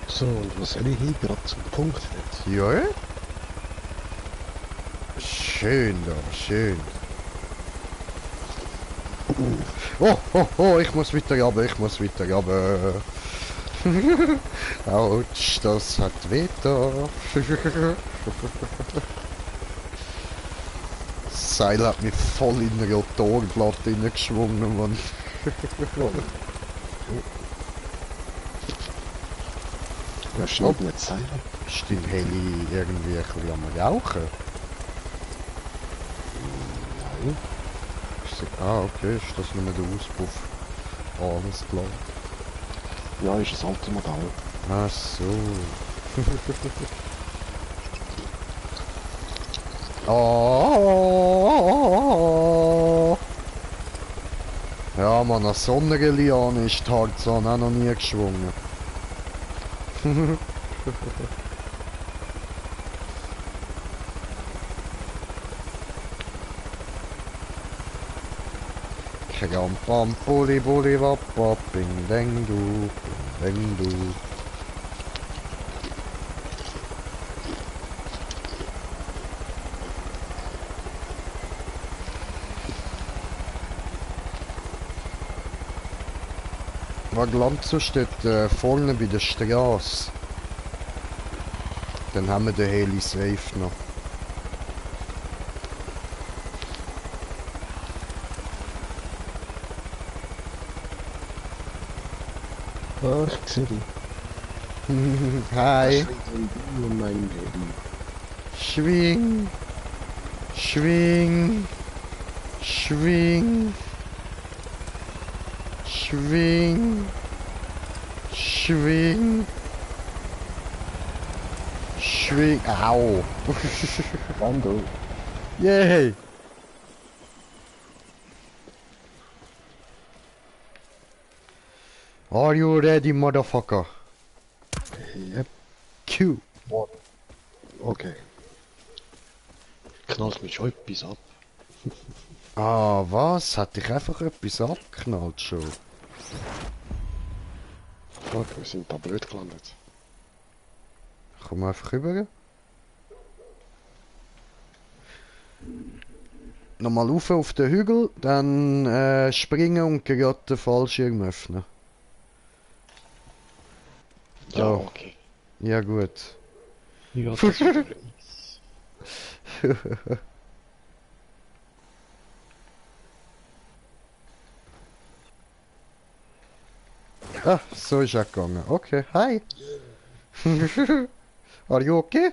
So, und was soll ich hier gerade zum Punkt jetzt? Ja? Schön da, schön. Oh, oh, oh, ich muss weiter runter, ich muss weiter runter. Autsch, das hat weh da. Das Seil hat mich voll in eine Rotorblatt geschwungen, Mann. Ja, schnapp nicht sein. Ist dein Heli irgendwie ein bisschen am Rauchen? Nein. Ah, okay, ist das nur der Auspuff? Alles klar. Ja, ist ein altes Modell. Ach so. Oh. Ja, man, eine Sonnenliane ist die Tarzan auch noch nie geschwungen. Kram pam puli puli wap wap bing deng du bing deng du. War Glanzo steht vorne bei der Straße. Dann haben wir den Heli safe noch. Ah, ich sehe dich. Hi. Das ist ein Ding in meinem Heli. Schwing. Schwing. Schwing. Schwing. Schwing. Schwing. Au. Wando. Yay. Are you ready, motherfucker? Yep. Q. One. Okay. Knallt mich schon etwas ab. Ah, was? Hat dich einfach etwas abgeknallt schon? Fuck, wir sind da blöd gelandet. Komm einfach rüber. Nochmal rauf auf den Hügel, dann springen und gerade den Fallschirm öffnen. Ja, Oh. okay. Ja gut. Ja, das ist Ah, so ist er gegangen. Okay, hi. Are you okay?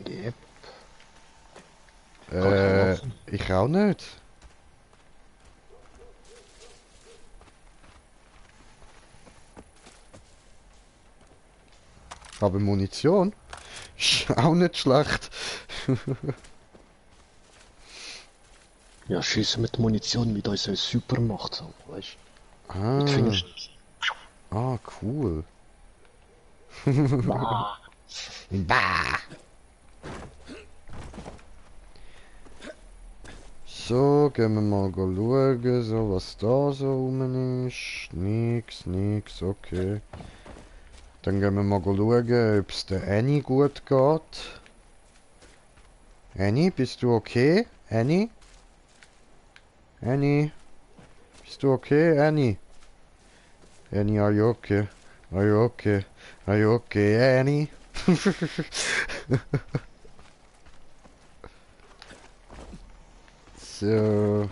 Yep. Ich auch nicht. Aber Munition? Ist auch nicht schlecht. Ja, schießen mit Munition mit unserer Supermacht, so, weißt du? Ah, Mit Fingerschnitzen. cool. Bah. Bah. So, gehen wir mal schauen, so, was da so rum ist. Nix, okay. Dann gehen wir mal schauen, ob es der Annie gut geht. Annie, bist du okay? Annie? Annie? Bist du okay, Annie? Annie, are you okay? Are you okay? Are you okay, Annie? So.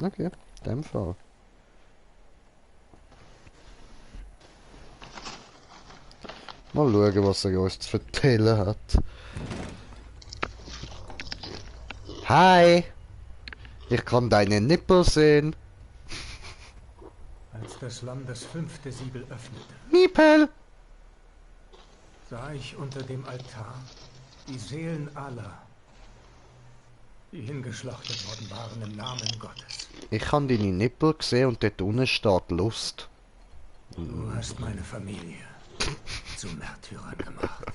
Okay, in dem Fall. Mal schauen, was er uns zu erzählen hat. Hi! Ich kann deine Nippel sehen. Als das Lamm das 5. Siegel öffnete, Nippel! sah ich unter dem Altar die Seelen aller, die hingeschlachtet worden waren im Namen Gottes. Ich habe deine Nippel gesehen und dort unten steht Lust. Du hast meine Familie zu Märtyrern gemacht.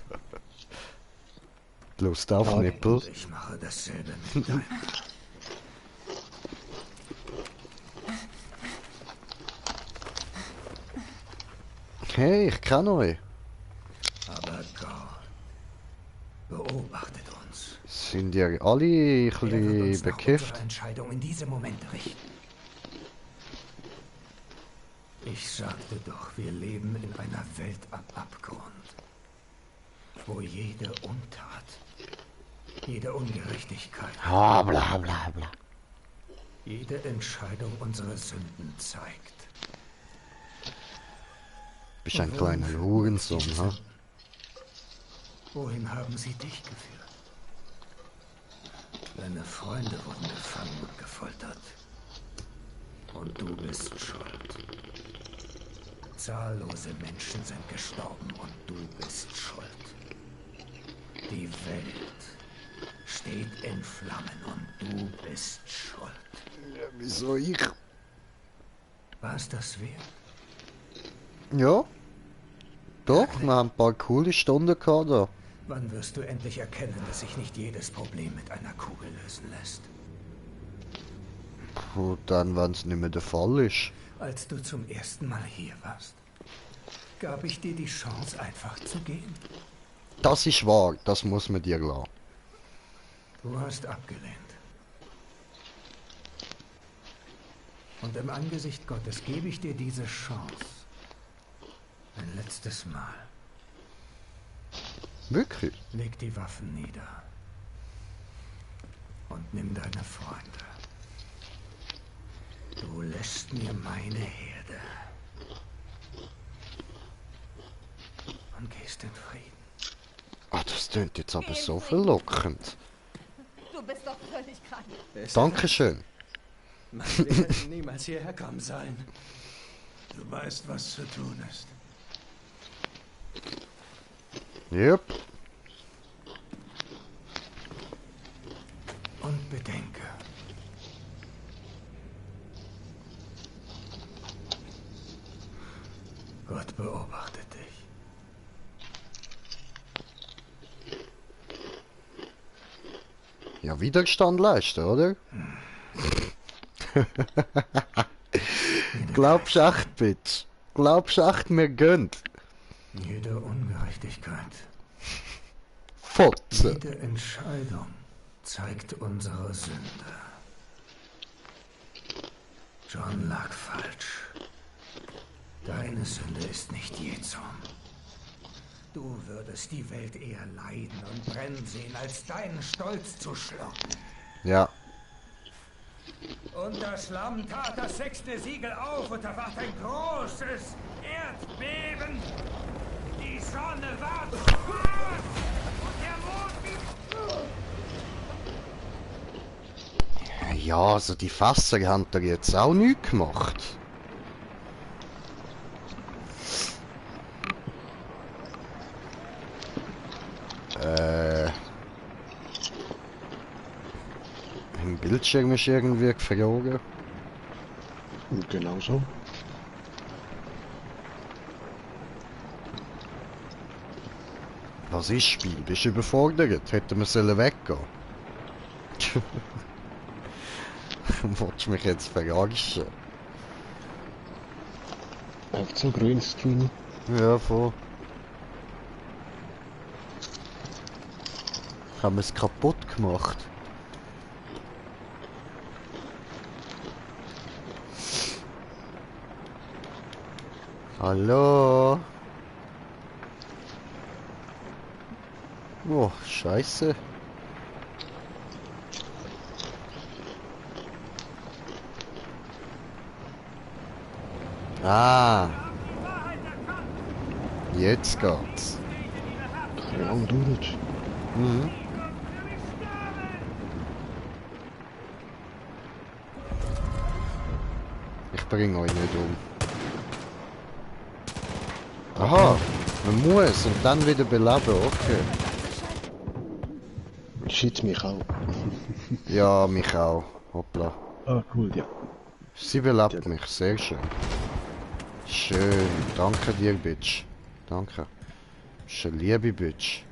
Lust auf Nippel? Und ich mache dasselbe mit deinem. Hey, ich kenne euch. Aber Gott beobachtet uns. Sind ihr alle ein Er wird bisschen uns nach bekifft? unserer Entscheidung in diesem Moment richten. Ich sagte doch, wir leben in einer Welt am Abgrund, wo jede Untat, jede Ungerechtigkeit, Ah, bla bla bla. jede Entscheidung unsere Sünden zeigt. Bist ein kleiner Hurensohn, ha? Wohin haben sie dich geführt? Deine Freunde wurden gefangen und gefoltert. Und du bist schuld. Zahllose Menschen sind gestorben und du bist schuld. Die Welt steht in Flammen und du bist schuld. Ja, wieso ich? War es das wert? Ja. Doch, wir haben ein paar coole Stunden gehabt da. Wann wirst du endlich erkennen, dass sich nicht jedes Problem mit einer Kugel lösen lässt? Und dann, wenn es nicht mehr der Fall ist. Als du zum ersten Mal hier warst, gab ich dir die Chance, einfach zu gehen. Das ist wahr, das muss man dir lassen. Du hast abgelehnt. Und im Angesicht Gottes gebe ich dir diese Chance. Ein letztes Mal. Wirklich? Leg die Waffen nieder. Und nimm deine Freunde. Du lässt mir meine Herde. findest den Frieden. Ah, das klingt jetzt aber so verlockend. Du bist doch völlig krank. Dankeschön. Wir hätten niemals hierher kommen sollen. Du weißt, was zu tun ist. Yep. Und bedenke, Gott beobachtet dich. Ja, Widerstand leisten, oder? Glaubst echt, Bitch? Glaubst echt, mir gönnt? Jede Ungerechtigkeit, Fotze. jede Entscheidung zeigt unsere Sünde. John lag falsch. Deine Sünde ist nicht Jezum. Du würdest die Welt eher leiden und brennen sehen, als deinen Stolz zu schlucken. Ja. Und das Schlamm tat das 6. Siegel auf und da war ein großes Erdbeben. Die Sonne war schwarz und der Mond... Ja, also die Fässer haben da jetzt auch nichts gemacht. Im Bildschirm ist irgendwie geflogen. Genau so. Was ist Spiel? Bist du überfordert? Hätten wir sollen weggehen? Wolltest du mich jetzt verarschen? Einfach so Greenscreen. Ja, voll. Haben wir es kaputt gemacht? Hallo? Oh, scheiße. Ah. Jetzt geht's. Wie lange dauert? Mhm. Ich bringe euch nicht um. Aha, man muss und dann wieder beleben, okay. Shit, mich auch. Ja, mich auch. Hoppla. Ah, cool, ja. Sie belebt mich, sehr schön. Schön, danke dir, Bitch. Danke. Bist eine liebe Bitch.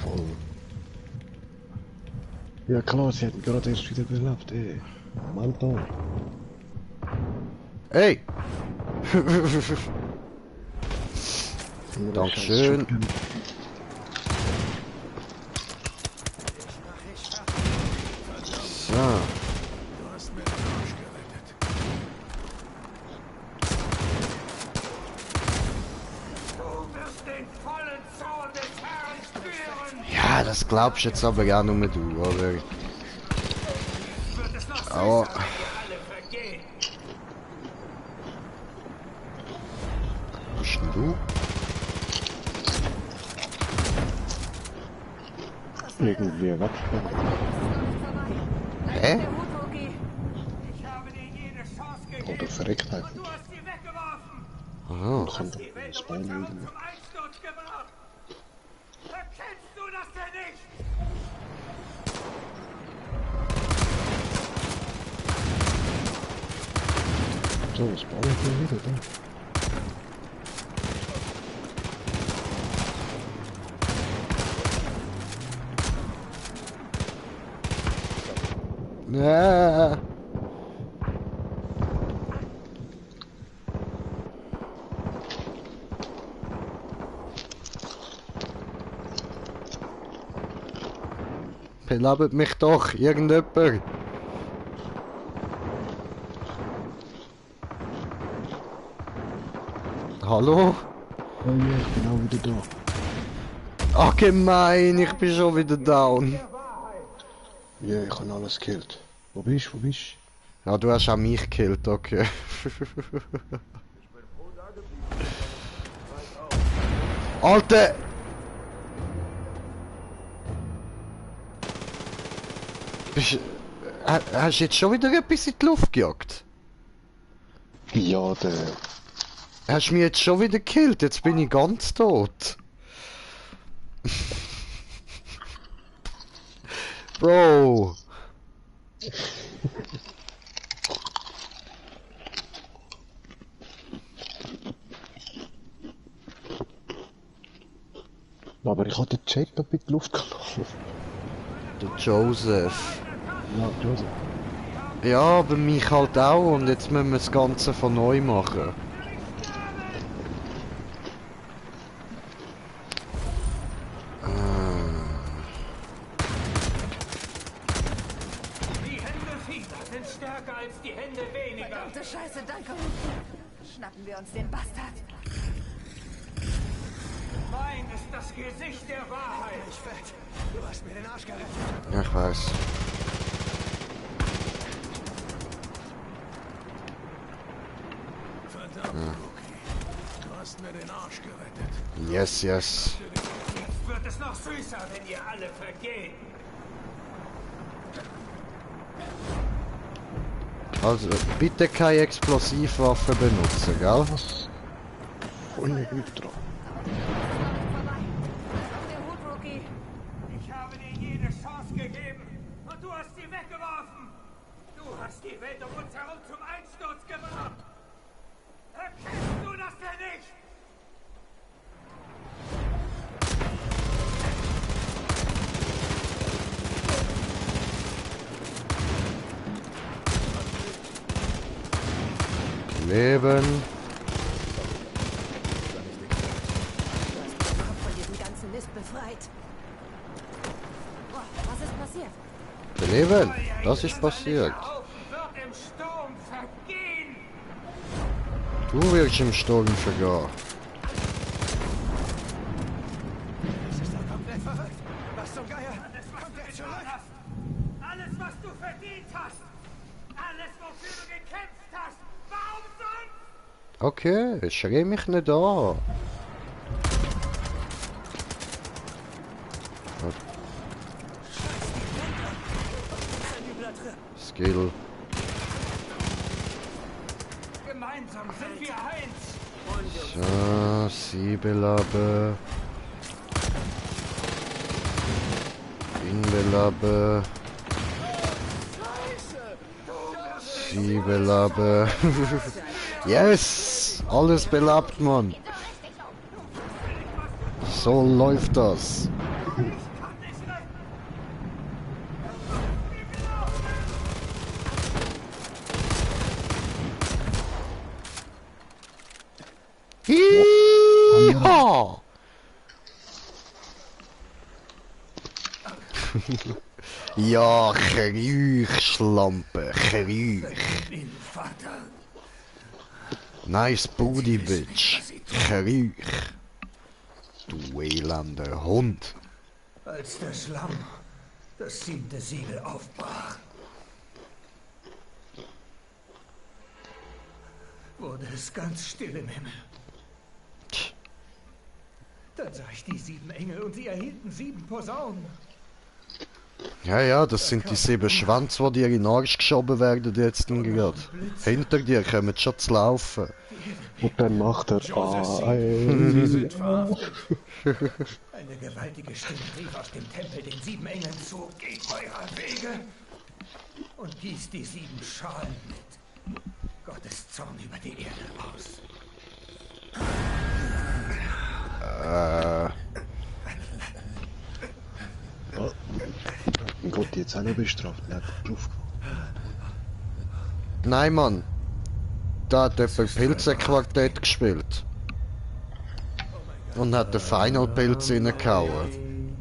Voll. Ja klar, sie hat gerade erst wieder belebt, ey. Mann, da. Hey! Dankeschön. So. Du hast mir den Arsch gerettet. Du wirst den vollen Zorn des Herrn spüren. Ja, das glaubst jetzt aber gar nur du, oder? Wird es noch Aber... süßer, wenn wir alle vergehen. Was bist denn du? Irgendwie wegspringen. Hä? Ich habe dir jede Chance gegeben. Oder verreckt halt. Und du hast sie weggeworfen. Aha. Kommt Die Welt das um Bein uns herum irgendwie. zum Einsturz gebracht. Erkennst du das denn nicht? So, was bauen wir wieder da? Ja. Belebt mich doch, irgendjemand. Hallo? Oh ja, ich bin auch wieder da. Ach gemein, ich bin schon wieder down. Ja, ich habe alles gekillt. Wo bist du? Wo bist Ja, du hast auch mich gekillt, okay. Alter! Hast du jetzt schon wieder etwas in die Luft gejagt? Ja, der... Hast du mich jetzt schon wieder gekillt? Jetzt bin ich ganz tot. Bro! Aber ich hatte den Chat noch in die Luft gelassen. Der Joseph. Ja, Joseph. Ja, aber mich halt auch und jetzt müssen wir das Ganze von neu machen. Die Hände vieler sind stärker als die Hände weniger. Verdammte Scheiße, danke. Schnappen wir uns den Bastard. Mein ist das Gesicht der Wahrheit. Ich fett. Du hast mir den Arsch gerettet. Ja, ich weiß. Verdammt, Rookie. Du hast mir den Arsch gerettet. Yes, yes. Jetzt wird es noch süßer, wenn ihr alle vergeht. Also, bitte keine Explosivwaffe benutzen, gell? Voll Hydra. Ich habe dir jede Chance gegeben und du hast sie weggeworfen. Du hast die Welt um uns herum zum Einsturz gebracht. Erkennst du das denn nicht? Leben. Von diesem ganzen Mist befreit. Boah, was ist passiert? Leben. Das ist passiert. Wird im Sturm vergehen. Du wirst im Sturm vergehen. Das ist doch komplett verrückt. Was zum Geier? Alles, was du getan hast. Alles, was du verdient hast. Alles, wofür du gekämpft hast. Warum sonst? Okay, schrei mich nicht an. Skill. Gemeinsam sind wir eins. So, 7 Labe. Inbelabe. 7 Labe. Yes! Alles belabt, Mann. So läuft das. Hiha! Ja, Kriech, Schlampe, Kriech. Vater. Nice booty, bitch. Kriech. Du elender Hund. Als der Schlamm das 7. Siegel aufbrach, wurde es ganz still im Himmel. Dann sah ich die 7 Engel und sie erhielten 7 Posaunen. Ja, das sind die 7 Schwänze, die dir in den Arsch geschoben werden jetzt gerade. Hinter dir kommen schon zu laufen. Und dann macht er... Sie sind verhaftet. Eine gewaltige Stimme rief aus dem Tempel den 7 Engeln zu: Geht eurer Wege und gießt die 7 Schalen mit Gottes Zorn über die Erde aus. Gott, jetzt auch noch bestraft. Nein, drauf. Nein, Mann. Da hat jemand Pilze-Quartett gespielt. Und hat den Final-Pilz reingehauen.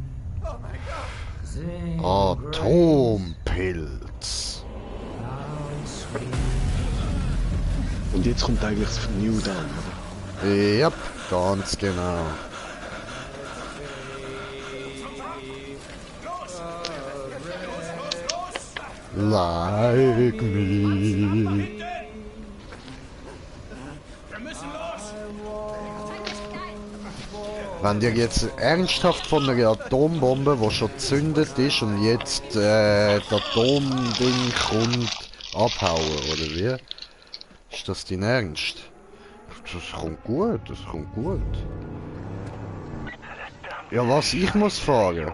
Atompilz. Und jetzt kommt eigentlich das New Dawn, oder? Yep, ganz genau. Like me. Wir müssen los! Wenn dir jetzt ernsthaft von einer Atombombe, die schon gezündet ist und jetzt das Atomding kommt, abhauen, oder wie? Ist das dein Ernst? Das kommt gut, das kommt gut. Ja, was? Ich muss fahren?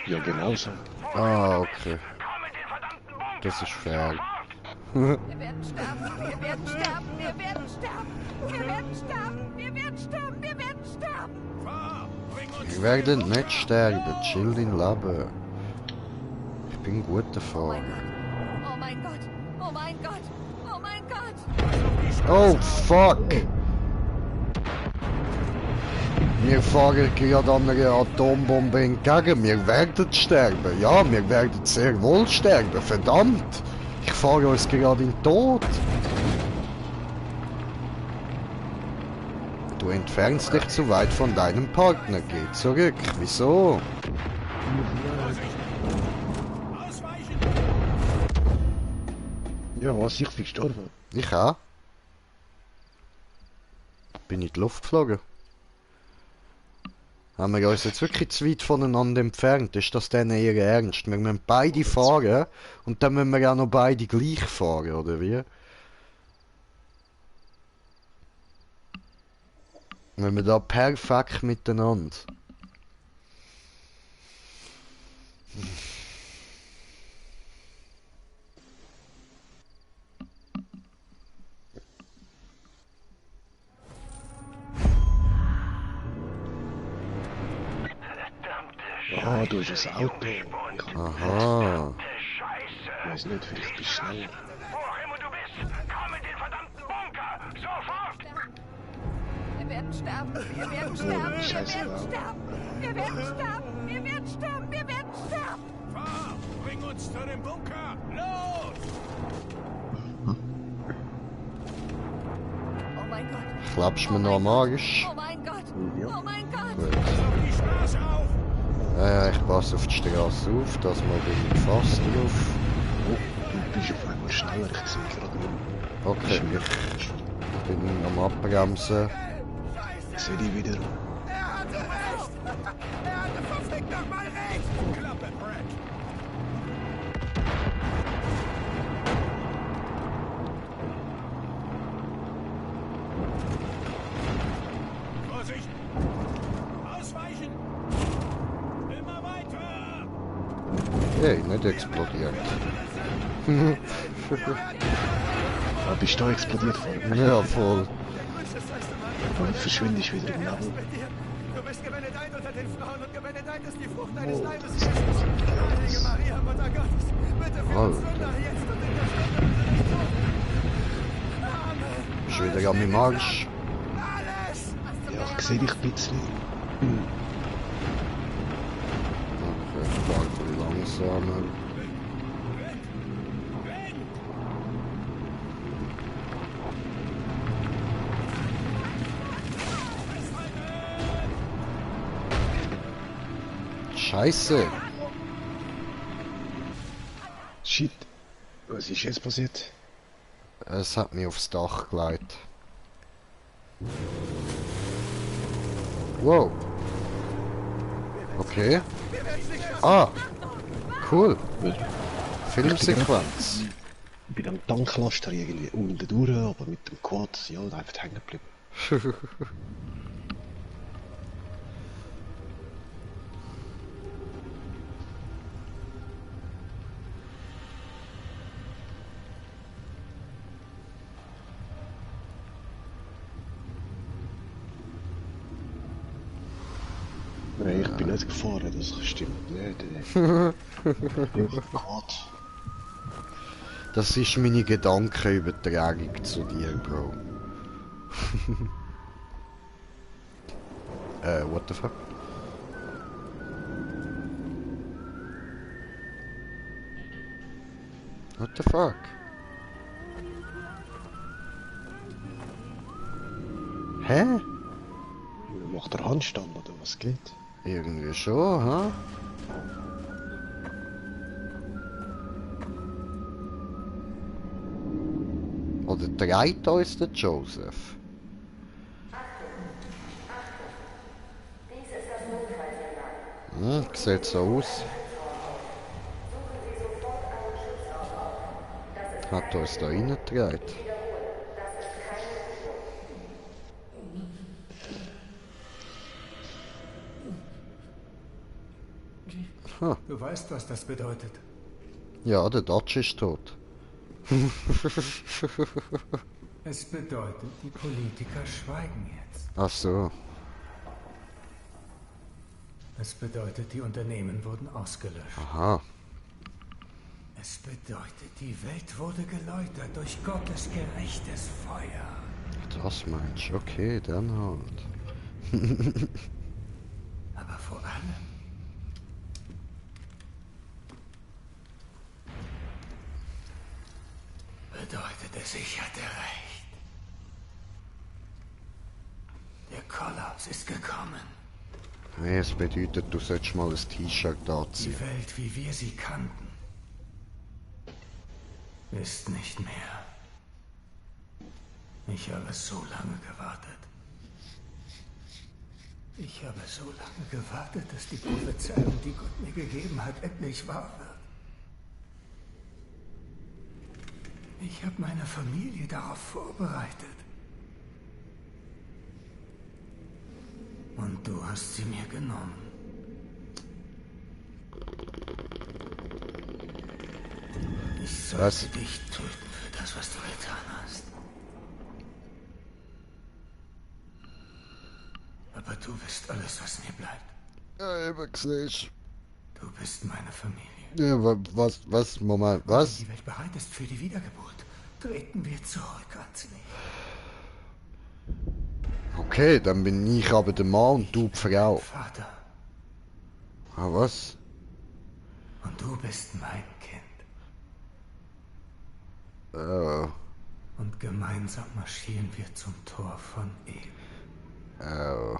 Ja, genau so. Ah, okay. Das ist fair. Wir werden sterben, wir werden sterben, wir werden sterben, wir werden sterben, wir werden sterben, wir werden sterben. Wir werden nicht sterben, chill dein Leben. Ich bin ein guter Fahrer. Oh mein Gott, oh mein Gott, oh mein Gott. Oh fuck! Wir fahren gerade an einer Atombombe entgegen. Wir werden sterben. Ja, wir werden sehr wohl sterben. Verdammt! Ich fahre uns gerade in den Tod. Du entfernst dich zu weit von deinem Partner. Geh zurück. Wieso? Ja, was? Ich bin gestorben. Ich auch. Bin in die Luft geflogen. Haben wir uns jetzt wirklich zu weit voneinander entfernt? Ist das denn ihr Ernst? Wir müssen beide fahren und dann müssen wir auch noch beide gleich fahren, oder wie? Wenn wir da perfekt miteinander. Ah, du hast ein Auto. Aha. Ich weiß nicht, vielleicht bist du schneller. Wo auch immer du bist, komm in den verdammten Bunker! Sofort! Wir werden sterben, wir werden sterben, wir Scheiße, werden ja. sterben, wir werden sterben, wir werden sterben, wir werden sterben. Fahr! Bring uns zu dem Bunker! Los! Oh mein Gott. Klappst mir noch am Arsch? Oh mein Gott, Ja. oh mein Gott. Gut. Auf die Straße auf! Ja, ich passe auf die Straße auf, dass man bin ich fast drauf. Oh, du bist auf einmal schneller. Ich sehe gerade nicht. Okay, ich bin am Abbremsen. Ich sehe dich wieder. Er hatte recht! Er hatte verfickt nochmal recht! Klappe, Brett! Vorsicht! Ausweichen! Immer weiter! Hey, nicht explodiert. Ah, bist du da explodiert worden? Ja, voll. Und verschwinde ich wieder im Nebel. Du bist gebenedeit unter den Frauen und gebenedeit ist die Frucht deines Oh, Leibes. das ist Heilige Maria, Mutter Gottes, bitte für uns Alter. Sünder, jetzt und in der Stunde unseres Todes. Amen. Ist wieder an meinem Arsch. Alles! Ja, ich sehe dich ein bisschen. Okay, ich fahre ein bisschen langsamer. Scheiße! Shit. Was ist jetzt passiert? Es hat mich aufs Dach gelegt. Wow. Okay. Ah. Cool. Filmsequenz. Ich bin am Tanklaster irgendwie unten durch, aber mit dem Quad, ja, einfach hängen geblieben. Nein, ich bin nicht gefahren, das stimmt nicht. Ich bin auf dem Quad. Das ist meine Gedankenübertragung zu dir, Bro. What the fuck? What the fuck? Hä? Macht der Handstand oder was geht? Irgendwie schon, ha? Oder treibt uns der Joseph? Sieht so aus. Hat uns da reingetragen. Du weißt, was das bedeutet. Ja, der Dutch ist tot. Es bedeutet, die Politiker schweigen jetzt. Ach so. Es bedeutet, die Unternehmen wurden ausgelöscht. Aha. Es bedeutet, die Welt wurde geläutert durch Gottes gerechtes Feuer. Das meinst du? Okay, dann halt. Aber vor allem bedeutet es, ich hatte recht. Der Kollaps ist gekommen. Nee, es bedeutet, du solltest mal ein T-Shirt anziehen. Die Welt, wie wir sie kannten, ist nicht mehr. Ich habe so lange gewartet. Ich habe so lange gewartet, dass die Prophezeiung, die Gott mir gegeben hat, endlich wahr wird. Ich habe meine Familie darauf vorbereitet. Und du hast sie mir genommen. Ich sollte dich töten für das, was du getan hast. Aber du bist alles, was mir bleibt. Ja, eben siehst. Du bist meine Familie. Ja, was, Moment, was? Wenn die Welt bereit ist für die Wiedergeburt, treten wir zurück ans Licht. Okay, dann bin ich aber der Mann und du die Frau. Vater. Ah, was? Und du bist mein Kind. Oh. Und gemeinsam marschieren wir zum Tor von Eden. Oh.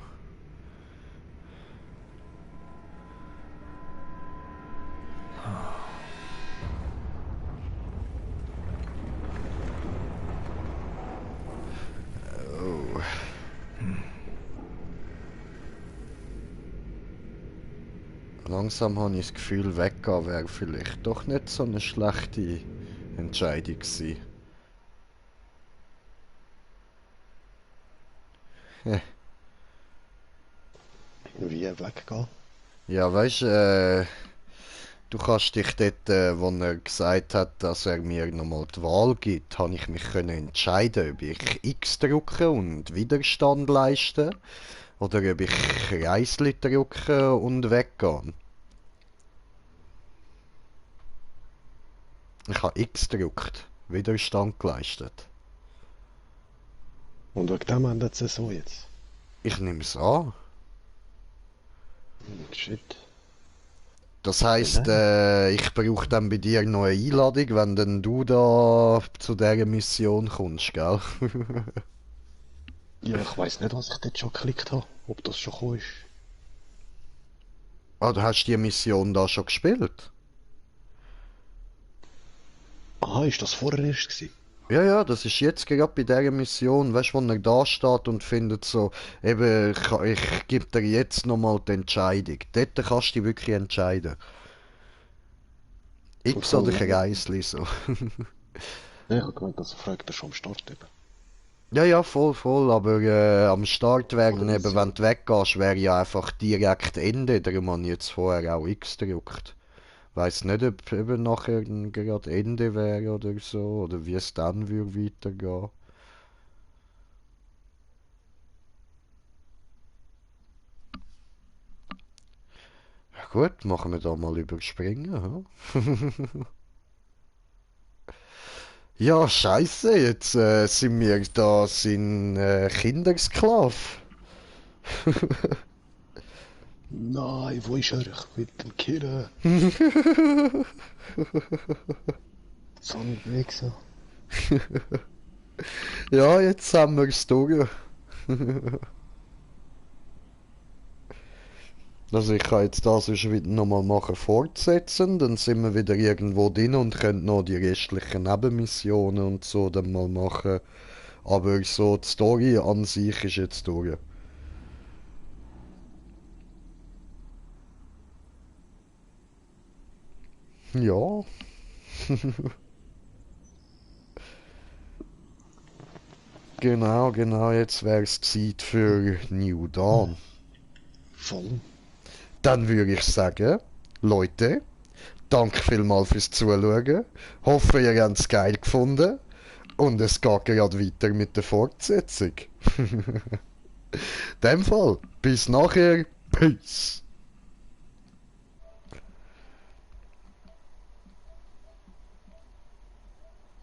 Oh. Langsam habe ich das Gefühl, weggehen wäre vielleicht doch nicht so eine schlechte Entscheidung gewesen. Wie weggehen? Ja, weißt du kannst dich dort, wo er gesagt hat, dass er mir nochmal die Wahl gibt, habe ich mich können entscheiden, ob ich X drücke und Widerstand leiste oder ob ich Kreisli drücke und weggehe. Ich habe X gedrückt, Widerstand geleistet. Und wegen dem ändert es so jetzt? Ich nehme es an. Shit. Das heisst, ich brauche dann bei dir noch eine Einladung, wenn dann du da zu dieser Mission kommst, gell? Ja, ich weiss nicht, was ich dort schon geklickt habe. Ob das schon gekommen ist. Ah, du hast die Mission da schon gespielt? Aha, ist das vorher erst gewesen? Ja, ja, das ist jetzt gerade bei dieser Mission, weißt du, wo er da steht und findet so, eben, ich gebe dir jetzt nochmal die Entscheidung. Dort kannst du dich wirklich entscheiden. X oder Kreisli, so. Ja, ich habe gemeint, das fragt er schon am Start eben. Ja, ja, voll, aber am Start wäre dann eben, wenn du weggehst, wäre ja einfach direkt Ende, darum habe ich jetzt vorher auch X gedrückt. Weiss nicht, ob eben nachher gerade Ende wäre oder so, oder wie es dann würde weitergehen. Ja gut, machen wir da mal überspringen, hm? Ja, scheiße, jetzt sind wir da sind Kindersklav. Nein, wo ist er? Ich will den killen. So ein Wichser. Ja, jetzt haben wir es durch. Also ich kann jetzt das wieder nochmal machen, fortsetzen, dann sind wir wieder irgendwo drin und können noch die restlichen Nebenmissionen und so dann mal machen. Aber so die Story an sich ist jetzt durch. Ja. Genau, jetzt wär's Zeit für New Dawn. Voll. Dann würde ich sagen, Leute, danke vielmals fürs Zuschauen. Hoffe, ihr habt es geil gefunden. Und es geht gerade weiter mit der Fortsetzung. In dem Fall, bis nachher. Peace.